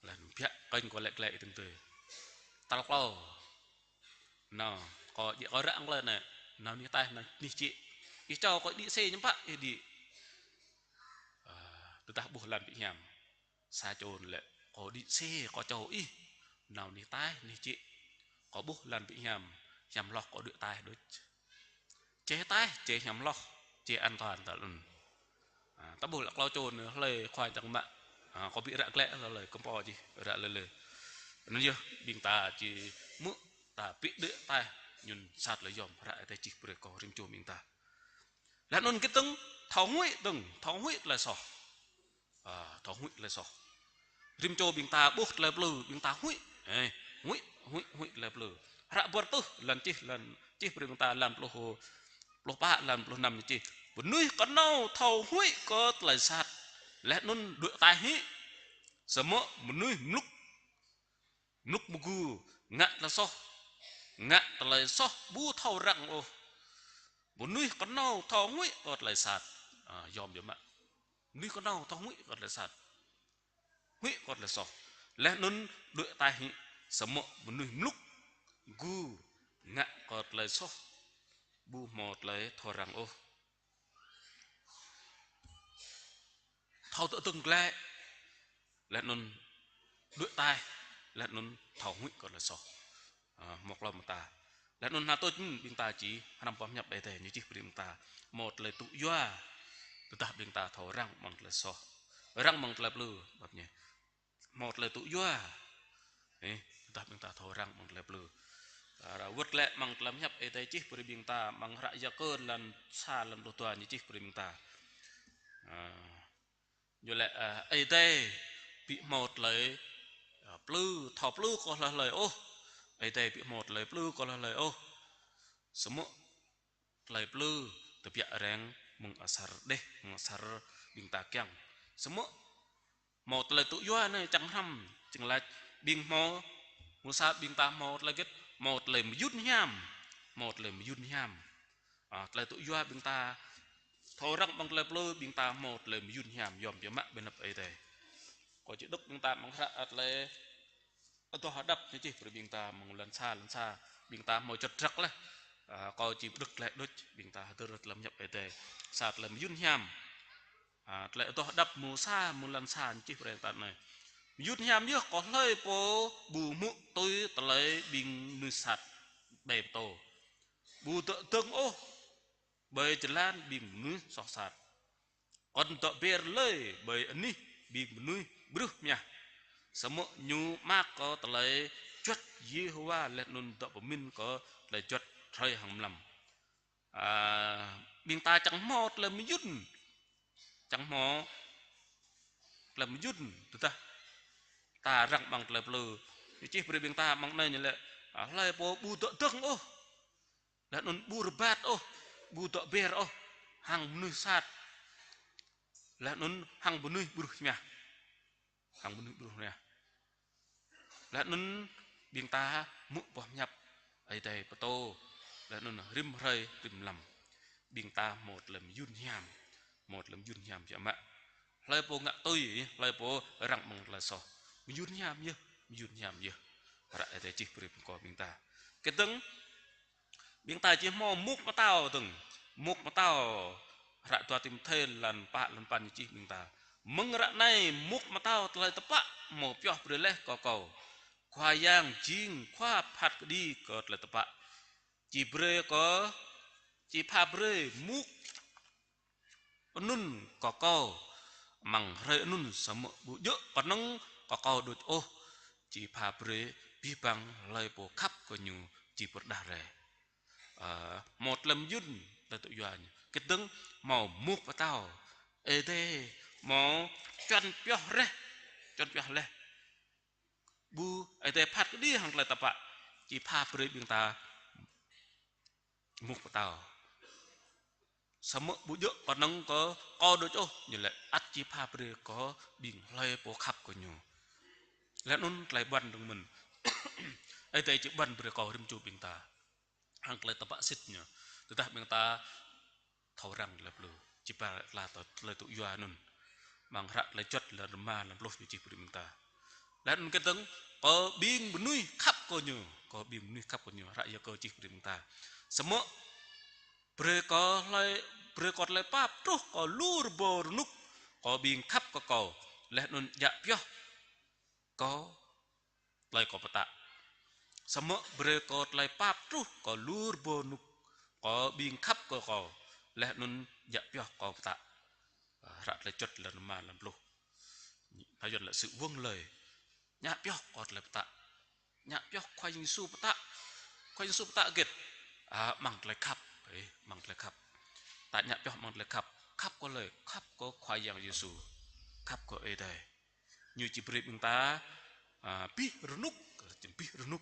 Laih anŭn biă kơnh kâo lĕ gle ih tơ̆ng tơi. Tal klâo. Nao, kâo djơ̆ kâo ră tơlơi anai. Nao anih ataih, nao anih jĕ. Ih čâo kâo đĭ sê ñu ƀă, ih đĭ. Ơ, tơdah ƀuh lan ƀu hiam. Sa čô lĕ, kâo đĭ sê, kâo čâo ih. Nao anih ataih, anih jĕ. Kâo ƀuh lan ƀu hiam, hiam hloh kâo đuaĭ ataih đôč. Čê ataih, čê hiam hloh, čê an toàn tal anŭn. Ơ, ta ƀuh lĕ klâo čô anai hlơi khua čang mă. Ơ, kâo ƀu ră glaĭ hlơi, hlơi kơmpô čih, ră lơi lơi. Anŭn yơh, ƀing ta či hmư̆, ta ƀu đuaĭ ataih, anŭn sa tơlơi yom, ră Ơi Adai čih brơi kơ rĭm čô ƀing ta. Laih anŭn kơ dơ̆ng, thâo huĭ dơ̆ng, thâo huĭ tơlơi soh. Ơ, thâo huĭ tơlơi soh. Rĭm čô ƀing ta ƀuh tơlơi plư, ƀing ta huĭ. Ơ, huĭ, huĭ, huĭ tơlơi plư. Hră Bơrơtuh, lăn čih, lăn čih brơi ƀing ta, lăn pluh, pluh pă, lăn pluh năm ñu čih. Mơnuih kơnâo thâo huĭ kơ tơlơi sat. Laih anŭn đuaĭ ataih hĭ. Samơ̆ mơnuih mlŭk, mlŭk mơgu, ngă tơlơi soh. Ngă tơlơi soh ƀu thâo răng ôh. Mơnuih kơnâo thâo huĭ kơ tơlơi sat. Ơ, yom yơh mă. Mơnuih kơnâo thâo huĭ kơ tơlơi sat. Huĭ kơ tơlơi soh. Laih anŭn đuaĭ ataih hĭ, samơ̆ mơnuih mlŭk, gu, ngă kơ tơlơi soh. Ƀu hmâo tơlơi thâo răng ôh. Thâo tơdơ̆ng glaĭ. Laih anŭn đuaĭ ataih. Laih anŭn thâo huĭ kơ tơlơi soh. Ơ, hmâo klâo mơta. Laih anŭn hơnăl tuč, hm, ƀing ta či hrăm pơhiăp Ơi Adai ñu čih brơi ƀing ta. Hmâo tơlơi tŭ yua. Tơdah ƀing ta thâo răng mơ̆ng tơlơi soh. Răng mơ̆ng tơlơi plư, ƀăp ñu. Hmâo tơlơi tŭ yua. Ơ, tơdah ƀing ta thâo răng mơ̆ng tơlơi plư. Ơ, ră wơ̆t glaĭ mơ̆ng tơlơi pơhiăp Ơi Adai čih brơi ƀing ta, mơ̆ng hră Yakơ lăn sa lăn pluh dua ñu čih brơi ƀing ta. Ơ, Ñu lĕ, ơ, Ơi Adai ƀu hmâo tơlơi, ơ, plư, thâo plư kơ hlơi hlơi ôh. Ơi Adai ƀu hmâo tơlơi plư kơ hlơi hlơi ôh. Samơ̆ tơlơi plư tơbiă reng mơ̆ng asar đeh, mơ̆ng asar ƀing ta kiăng. Samơ̆ hmâo tơlơi tŭ yua anai čang hrăm, čang laĭ ƀing hmâo, mơ̆ng sa ƀing ta hmâo tơlơi hơget, hmâo tơlơi mơyŭn hiam, hmâo tơlơi mơyŭn hiam. Ơ, tơlơi tŭ yua ƀing ta thâo răng mơ̆ng tơlơi plư, ƀing ta hmâo tơlơi mơyŭn hiam, yom biă mă ƀơi anăp Ơi Adai. Kâo či đŏk ƀing ta mơ̆ng hră tơlơi Adoh Hơđăp ñu čih brơi ƀing ta mơ̆ng lăn sa, lăn sa. Ƀing ta hmâo čơtrăk laih. Ơ, kâo či đŏk glaĭ đôč, ƀing ta hơdơr tơlơi pơhiăp Ơi Adai. Sa tơlơi mơyŭn hiam. Ơ, tơlơi Adoh Hơđăp mơ̆ng sa, mơ̆ng lăn sa ñu čih brơi ta anai. Mơyŭn hiam yơh kơ hlơi pô ƀu hmư̆ tui tơlơi ƀing mơnuih sat ƀai pơtô. Ƀu dŏ dơ̆ng ôh. ƀơi jơlan ƀing mơnuih soh sat. Kŏn dŏ ber lơi ƀơi anih ƀing mơnuih bruh mơñah. Samơ̆ ñu mă kơ tơlơi juăt Yêhôwa laih anŭn dŏ pơmĭn kơ tơlơi juăt hrơi hăng mlam. À, ƀing ta čang hmâo tơlơi mơyŭn, čang hmâo tơlơi mơyŭn, tơdah ta răng ƀăng tơlơi plư. Ñu čih brơi ƀing ta ƀăng anai ñu lĕ, à, hlơi pô ƀu dŏ dơ̆ng ôh, laih anŭn ƀu rơbat ôh, ƀu dŏ ber ôh, hăng mơnuih sat, laih anŭn hăng mơnuih bruh mơñah. Hăng mơnuih bruh mơñah. Laih anŭn ƀing ta hmư̆ boh hiăp Ơi Adai pơtô. Laih anŭn rĭm hrơi rĭm mlam ƀing ta hmâo tơlơi mơyŭn hiam. Hmâo tơlơi mơyŭn hiam biă mă. Hlơi pô ngă tui, hlơi pô răng ƀăng tơlơi soh, mơyŭn hiam yơh, mơyŭn hiam yơh. Hră Ơi Adai čih brơi pơkŏn ƀing ta. Kơdơ̆ng ƀing ta či hmâo mŭk pơtao dơ̆ng. Mŭk pơtao, hră dua Timôthê lan pă lan păn ñu čih ƀing ta: Mơ̆ng ră anai mŭk pơtao tơlơi tơpă hmâo pioh brơi laih kơ kâo. Khua Yang jing Khua phat kơđi kơ tơlơi tơpă. Či brơi kơ, či pha brơi mŭk anŭn kơ kâo amăng hrơi anŭn, samơ̆ ƀu djơ̆ kơnơ̆ng kơ kâo đôč ôh, či pha brơi abih bang hlơi pô khăp kơ ñu či pơrơđah rai. Ơ, hmâo tơlơi mơyŭn, tơlơi tŭ yua ñu. Kơdơ̆ng hmâo mŭk pơtao, Ơi Adai hmâo čuăn pioh laih, čuăn pioh laih. Ƀu Ơi Adai phat kơđi hăng tơlơi tơpă, či pha brơi ƀing ta mŭk pơtao. Samơ̆ ƀu djơ̆ kơnơ̆ng kơ kâo đôč ôh, ñu lĕ ăt či pha brơi kơ ƀing hlơi pô khăp kơ ñu. Laih anŭn tơlơi ƀuăn dơ̆ng mơ̆n. Ơi Adai či ƀuăn brơi kơ rĭm čô ƀing ta hăng tơlơi tơpă sĭt ñu. Tơdah ƀing ta thâo răng tơlơi plư, či pha tơlơi tŭ yua anŭn. Amăng hră Tơlơi Juăt lan rơma lan pluh ñu čih brơi ƀing ta. Laih anŭn kơdơ̆ng kơ ƀing mơnuih khăp kơ ñu, kơ ƀing mơnuih khăp kơ ñu, hră Yakơ čih brơi ƀing ta. Samơ̆ brơi kơ hlơi, brơi kơ tơlơi pap truh kơ lu rơbâo rơnŭk kơ ƀing khăp kơ kâo, laih anŭn djă pioh kơ tơlơi kâo pơtă. Samơ̆ brơi kơ tơlơi pap truh kơ lu rơbâo rơnŭk kơ ƀing khăp kơ kâo, laih anŭn djă pioh kâo pơtă. Hră Tơlơi Juăt lan rơma lan pluh. Hnai Yuan lĕ sự vâng lời. Djă pioh kơ tơlơi pơtă. Djă pioh Khua Yang Yêsu pơtă. Khua Yang Yêsu pơtă hơget? À, amăng tơlơi khăp. Ê, amăng tơlơi khăp. Ta djă pioh amăng tơlơi khăp. Khăp kơ hlơi? Khăp kơ Khua Yang Yêsu. Khăp kơ Ơi Adai. Ñu či brơi ƀing ta, à, abih rơnŭk, abih rơnŭk.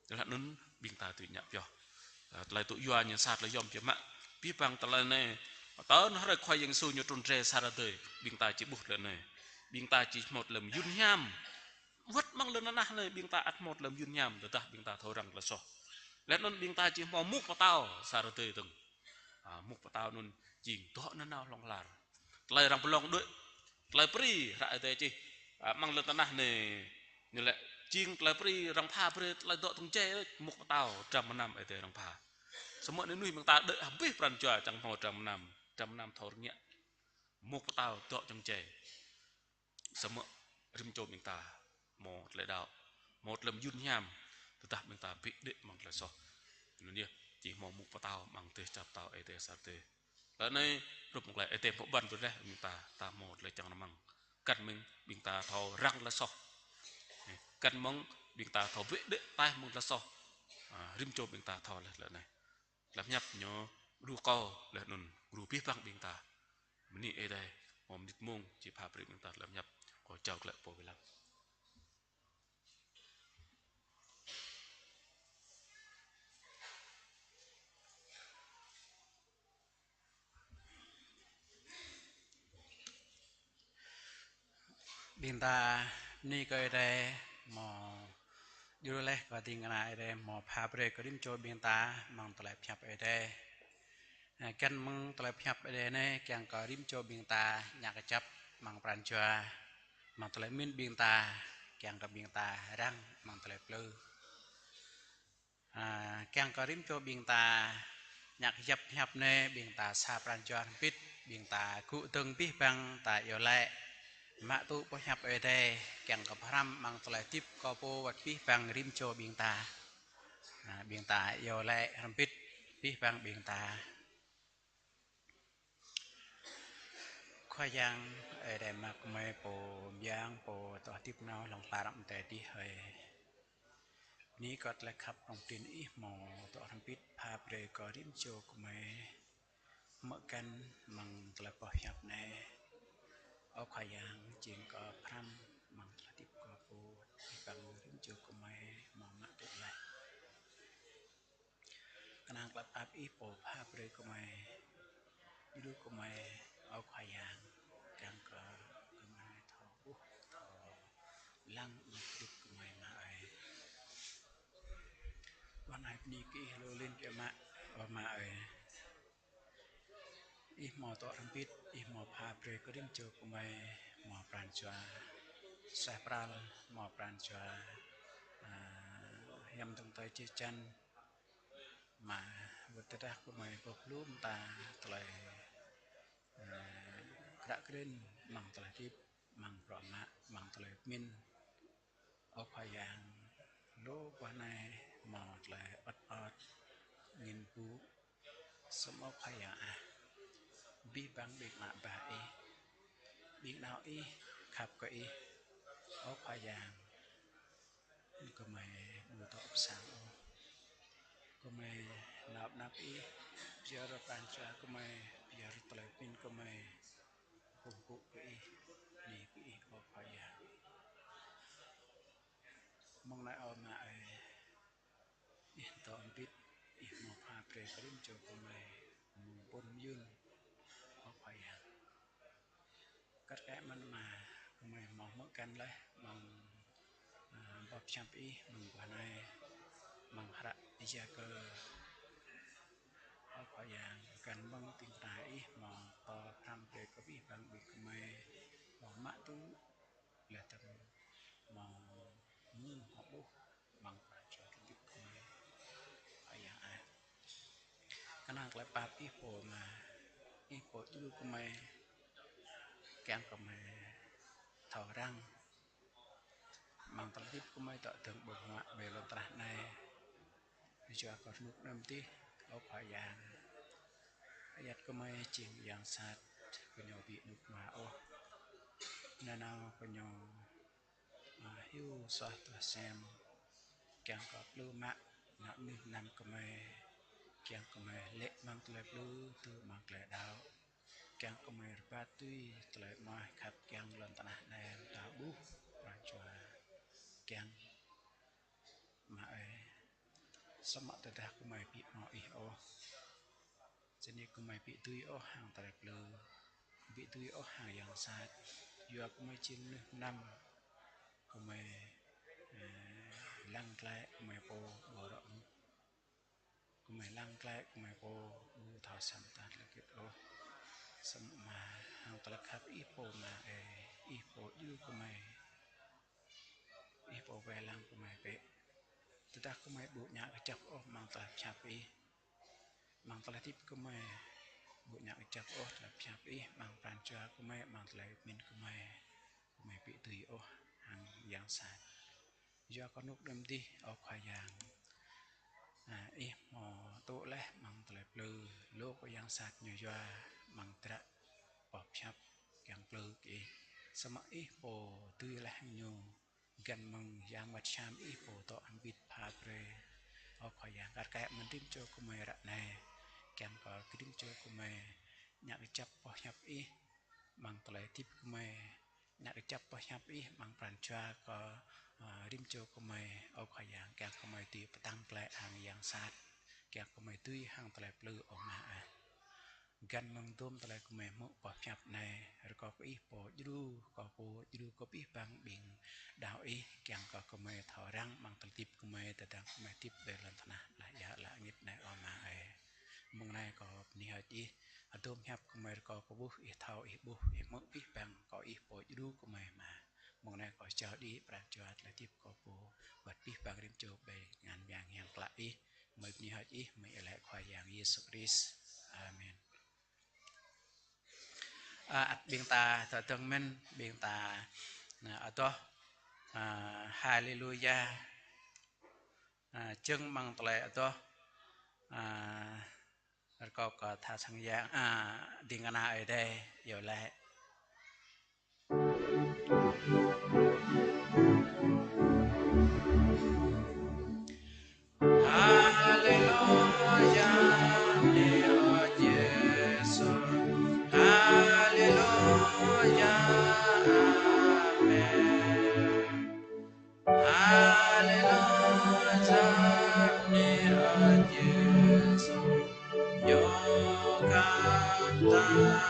Laih anŭn ƀing ta tui djă pioh. À, tơlơi tŭ yua ñu sa tơlơi yom biă mă. Abih bang tơlơi anai, tơl hrơi Khua Yang Yêsu ñu trŭn rai sa rơdơi, ƀing ta či ƀuh tơlơi anai. Ƀing ta či hmâo tơlơi mơyŭn hiam. Wơ̆t amăng lŏn tơnah anai ƀing ta ăt hmâo tơlơi mơyŭn hiam, tơdah ƀing ta thâo răng tơlơi soh. Laih anŭn ƀing ta či hmâo mŭk pơtao sa rơdơi dơ̆ng. À, mŭk pơtao anŭn jing dŏ nanao hlŏng lar. Tơlơi arăng pơlông đuaĭ, tơlơi pri hră Ơi Adai čih, à, amăng lŏn tơnah anai, ñu lĕ jing tơlơi pri arăng pha brơi tơlơi dŏ tŏng jai, mŭk pơtao dram mơnam Ơi Adai arăng pha. Samơ̆ anai mơnuih ƀing ta đuaĭ abih pran jua čang hmâo dram mơnam, dram mơnam thâo rơngiă. Mŭk pơtao dŏ tŏng jai. Samơ̆ rĭm čô ƀing ta hmâo tơlơi đaŏ, hmâo tơlơi mơyŭn hiam, tơdah ƀing ta ƀu đuaĭ amăng tơlơi soh. Anŭn yơh, či hmâo mŭk pơtao amăng dêh čar pơtao Ơi Adai sa rơdơi. Tơlơi anai, hrup mơ̆ng tơlơi Ơi Adai pơƀuăn brơi laih ƀing ta, ta hmâo tơlơi čang rơmang. Kăn mơ̆ng ƀing ta thâo răng tơlơi soh. Kăn mơ̆ng ƀing ta thâo ƀu đuaĭ taih mơ̆ng tơlơi soh. À, rĭm čô ƀing ta thâo laih tơlơi anai. Tơlơi pơhiăp ñu gru kâo laih anŭn gru abih bang ƀing ta. Bơni Ơi Adai, hmâo mơnit mông či pha brơi ƀing ta tơlơi pơhiăp. Kâo jao glaĭ pô wai lăng. Ƀing ta bơni kơ Ơi Adai, hmâo djru laih kơ ding kơna Ơi Adai, hmâo pha brơi kơ rĭm čô ƀing ta amăng tơlơi pơhiăp Ơi Adai. Ơ, kăn mơ̆ng tơlơi pơhiăp Ơi Adai anai, kiăng kơ rĭm čô ƀing ta ngă kơjăp amăng pran jua, amăng tơlơi pơmĭn ƀing ta, kiăng kơ ƀing ta răng amăng tơlơi plư. À, kiăng kơ rĭm čô ƀing ta ngă kơjăp pơhiăp anai, ƀing ta sa pran jua hrŏm hơbĭt, ƀing ta gŭ dơ̆ng abih bang ta iâu laĭ. Mă tŭ boh hiăp Ơi Adai, kiăng kơ pơhrăm amăng tơlơi hơdip kơ pô wơ̆t abih bang rĭm čô ƀing ta. À, ƀing ta iâu laĭ hrŏm hơbĭt, abih bang ƀing ta. Khua Yang, Ơi Adai mơak gơmơi pô mơyang, pô dŏ hơdip nao hlŏng lar amăng adai adih hơi. Bơni kơ tơlơi khăp prŏng prin Ih hmâo dŏ hrŏm hơbĭt pha brơi kơ rĭm čô gơmơi hmư̆ găn amăng tơlơi boh hiăp anai. Ơ Khua Yang, jing kơ pơhrăm amăng tơlơi hơdip kơ pô, abih bang rĭm čô gơmơi hmâo mă tŭ laih. Kơnang tơlơi pap Ih pô pha brơi gơmơi, djru gơmơi, ơ Khua Yang, kiăng kơ gơmơi thâo ƀuh, thâo lăng amăng hơdip gơmơi, Ama ơi. Wơ̆t anai bơni kơ Ih lu lin biă mă, ơ Ama ơi. Ih hmâo dŏ hrŏm hơbĭt, Ih hmâo pha brơi kơ rĭm čô gơmơi, hmâo pran jua suaih pral, hmâo pran jua, a, hiam dơ̆ng tơi jih jăn, mă wơ̆t tơdah gơmơi ƀuh lu mơta tơlơi, a, kră krên amăng tơlơi hơdip, amăng bruă mă, amăng tơlơi pơmĭn. Ơ Khua Yang, lu boh anai hmâo tơlơi ơt ơt, angĭn ƀŭk, samơ̆ ơ Khua Yang ah, abih bang ƀing ană bă Ih, ƀing đaŏ Ih, khăp kơ Ih, ơ Khua Yang, gơmơi ƀu dŏ pơ sang ôh. Gơmơi nao pơ anăp Ih, pơyơr pran jua gơmơi, pơyơr tơlơi pơmĭn gơmơi, kơkuh pơpŭ kơ Ih, bơni kơ Ih, ơ Khua Yang. Mơ̆ng anai ơ Ama ơi, Ih dŏ hơbĭt, Ih hmâo pha brơi kơ rĭm čô gơmơi mơ̆ng pŭn mơyŭn, ơ Khua Yang. Kar kaĭ mơ̆n Ama, gơmơi hmâo hmư̆ găn laih amăng, a, boh hiăp Ih mơ̆ng boh anai, amăng hră Yakơ. Ơ Khua Yang, găn mơ̆ng ding kơna Ih hmâo pơhrăm brơi kơ abih bang ƀing gơmơi hmâo mă tŭ, laih dơ̆ng hmâo hmư̆ hmâo ƀuh amăng pran jua hơdip gơmơi. Khua Yang ah, kơnang tơlơi pap Ih pô mă, Ih pô djru gơmơi, kiăng gơmơi thâo răng amăng tơlơi hơdip gơmơi dŏ dơ̆ng ƀơ̆ng huă ƀơi lŏn tơnah anai. Yua kơ rơnŭk anŭn dih, ơ Khua Yang, ayăt gơmơi jing yang sat, gơñu ƀu rơnŭk rơnua ôh. Nanao gơñu, a, hyu suaih tuah sem, kiăng kơ plư mă ană mơnuih mơnam gơmơi, kiăng gơmơi lê̆ amăng tơlơi plư, tŭ amăng tơlơi đaŏ, kiăng gơmơi rơbat tui tơlơi mơak khăp kiăng lŏn tơnah anai, ta ƀuh pran jua kiăng, Ama ơi. Samơ̆ tơdah gơmơi ƀu hmâo Ih ôh, sĭt nik gơmơi ƀu dưi ôh hăng tơlơi plư, ƀu dưi ôh hăng yang sat. Yua gơmơi jing mơnuih mơnam, gơmơi, ơ, lăng glaĭ gơmơi pô ƀu rŏ, gơmơi lăng glaĭ gơmơi pô ƀu thâo săm tah lĕ kĭt ôh. Samơ̆ Ama, hăng tơlơi khăp Ih pô Ama ơi, Ih pô djru gơmơi, Ih pô wai lăng gơmơi bĕ. Tơdah gơmơi ƀu ngă kơjăp ôh amăng tơlơi pơhiăp Ih, amăng tơlơi hơdip gơmơi, ƀu ngă kơjăp ôh tơlơi pơhiăp Ih amăng pran jua gơmơi, amăng tơlơi pơmĭn gơmơi, gơmơi ƀu dưi ôh hăng yang sat. Yua kơ rơnŭk anŭn dih, ơ Khua Yang, a, Ih hmâo tŭ laih amăng tơlơi plư, lu kơ yang sat ñu yua amăng dră boh pơhiăp kiăng plư kơ Ih. Samơ̆ Ih pô dưi laih hăng ñu, găn mơ̆ng Yang Bơngăt Hiam Ih pô dŏ hơbĭt pha brơi. Ơ Khua Yang, kar kaĭ mơ̆n rĭm čô gơmơi ră anai, kiăng kơ rĭm čô gơmơi ngă kơjăp boh hiăp Ih amăng tơlơi hơdip gơmơi, ngă kơjăp boh hiăp Ih amăng pran jua kơ, ơ, rĭm čô gơmơi, ơ Khua Yang, kiăng gơmơi dưi pơtăng glaĭ hăng yang sat, kiăng gơmơi dưi hăng tơlơi plư, ơ Ama ah. Găn mơ̆ng dôm tơlơi gơmơi hmư̆ boh hiăp anai, rơkâo kơ Ih pô djru, kâo pô djru kơ abih bang ƀing đaŏ Ih, kiăng kơ gơmơi thâo răng amăng tơlơi hơdip gơmơi, tơdang gơmơi hơdip ƀơi lŏn tơnah laih ia laih angit anai, ơ Ama ơi. Mơ̆ng anai kâo bơni hơơč Ih, hơdôm hiăp gơmơi rơkâo kơ ƀuh Ih thâo, Ih ƀuh, Ih hmư̆ abih bang, kâo Ih pô djru gơmơi Ama. Mơ̆ng anai kâo jao đĭ pran jua tơlơi hơdip kâo pô, wơ̆t abih bang rĭm čô ƀơi ngăn mơyang hiam klă Ih. Gơmơi bơni hơơč Ih, gơmơi iâu laĭ Khua Yang Yêsu Krist. Amen. A, ăt ƀing ta thâo dơ̆ng mơ̆n, ƀing ta, a, adoh, a, Haleluya. A, jơ̆ng amăng tơlơi adoh, a, rơkâo kơ tha sang yang, a, ding kơna Ơi Adai iâu laĭ. Haleluya, bơni ơ Yêsu. Haleluya, amen. Haleluya, bơni ơ Yêsu. Yua kơ ta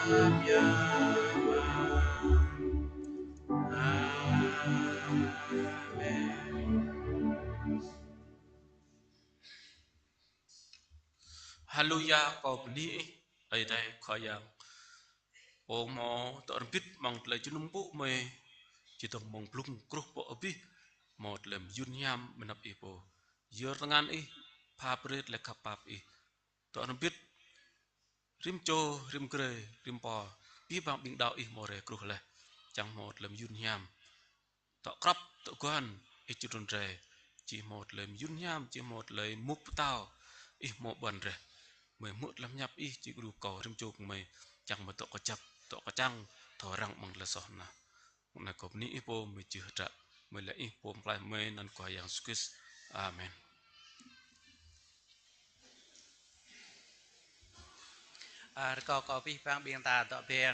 pơyơr mă. Amen. Haleluya, kâo bơni Ih, Ơi Adai Khua Yang. Pô hmâo dŏ rơbit amăng tơlơi jơnum pŭ mơi, či dŏ amăng blung kruh pơ̆ abih, hmâo tơlơi mơyun hiam mơnăp Ih pô. Yơr tơngan Ih, pha brơi tơlơi khăp pap Ih. Dŏ rơbit rĭm čô, rĭm grê, rĭm pô, abih bang ƀing đaŏ Ih hmâo rai kruh laih, čang hmâo tơlơi mơyun hiam. Dŏ krăp, dŏ guan, Ih či trŭn rai, či hmâo tơlơi mơyun hiam, či hmâo tơlơi mŭk pơtao, Ih hmâo ƀuăn rai. Mơi hmư̆ tơlơi pơhiăp Ih, či gru kâo rĭm čô gơmơi, čang mơi dŏ kơjăp, dŏ kơčăng, thâo răng amăng tơlơi soh anai. Anai kâo bơni Ih pô, mơi či hơdră, mơi lĕ Ih pô pơklaih mơi, anăn Khua Yang Yêsu Krist. Amen. Ơ, rơkâo kơ abih bang ƀing ta dŏ bĕ.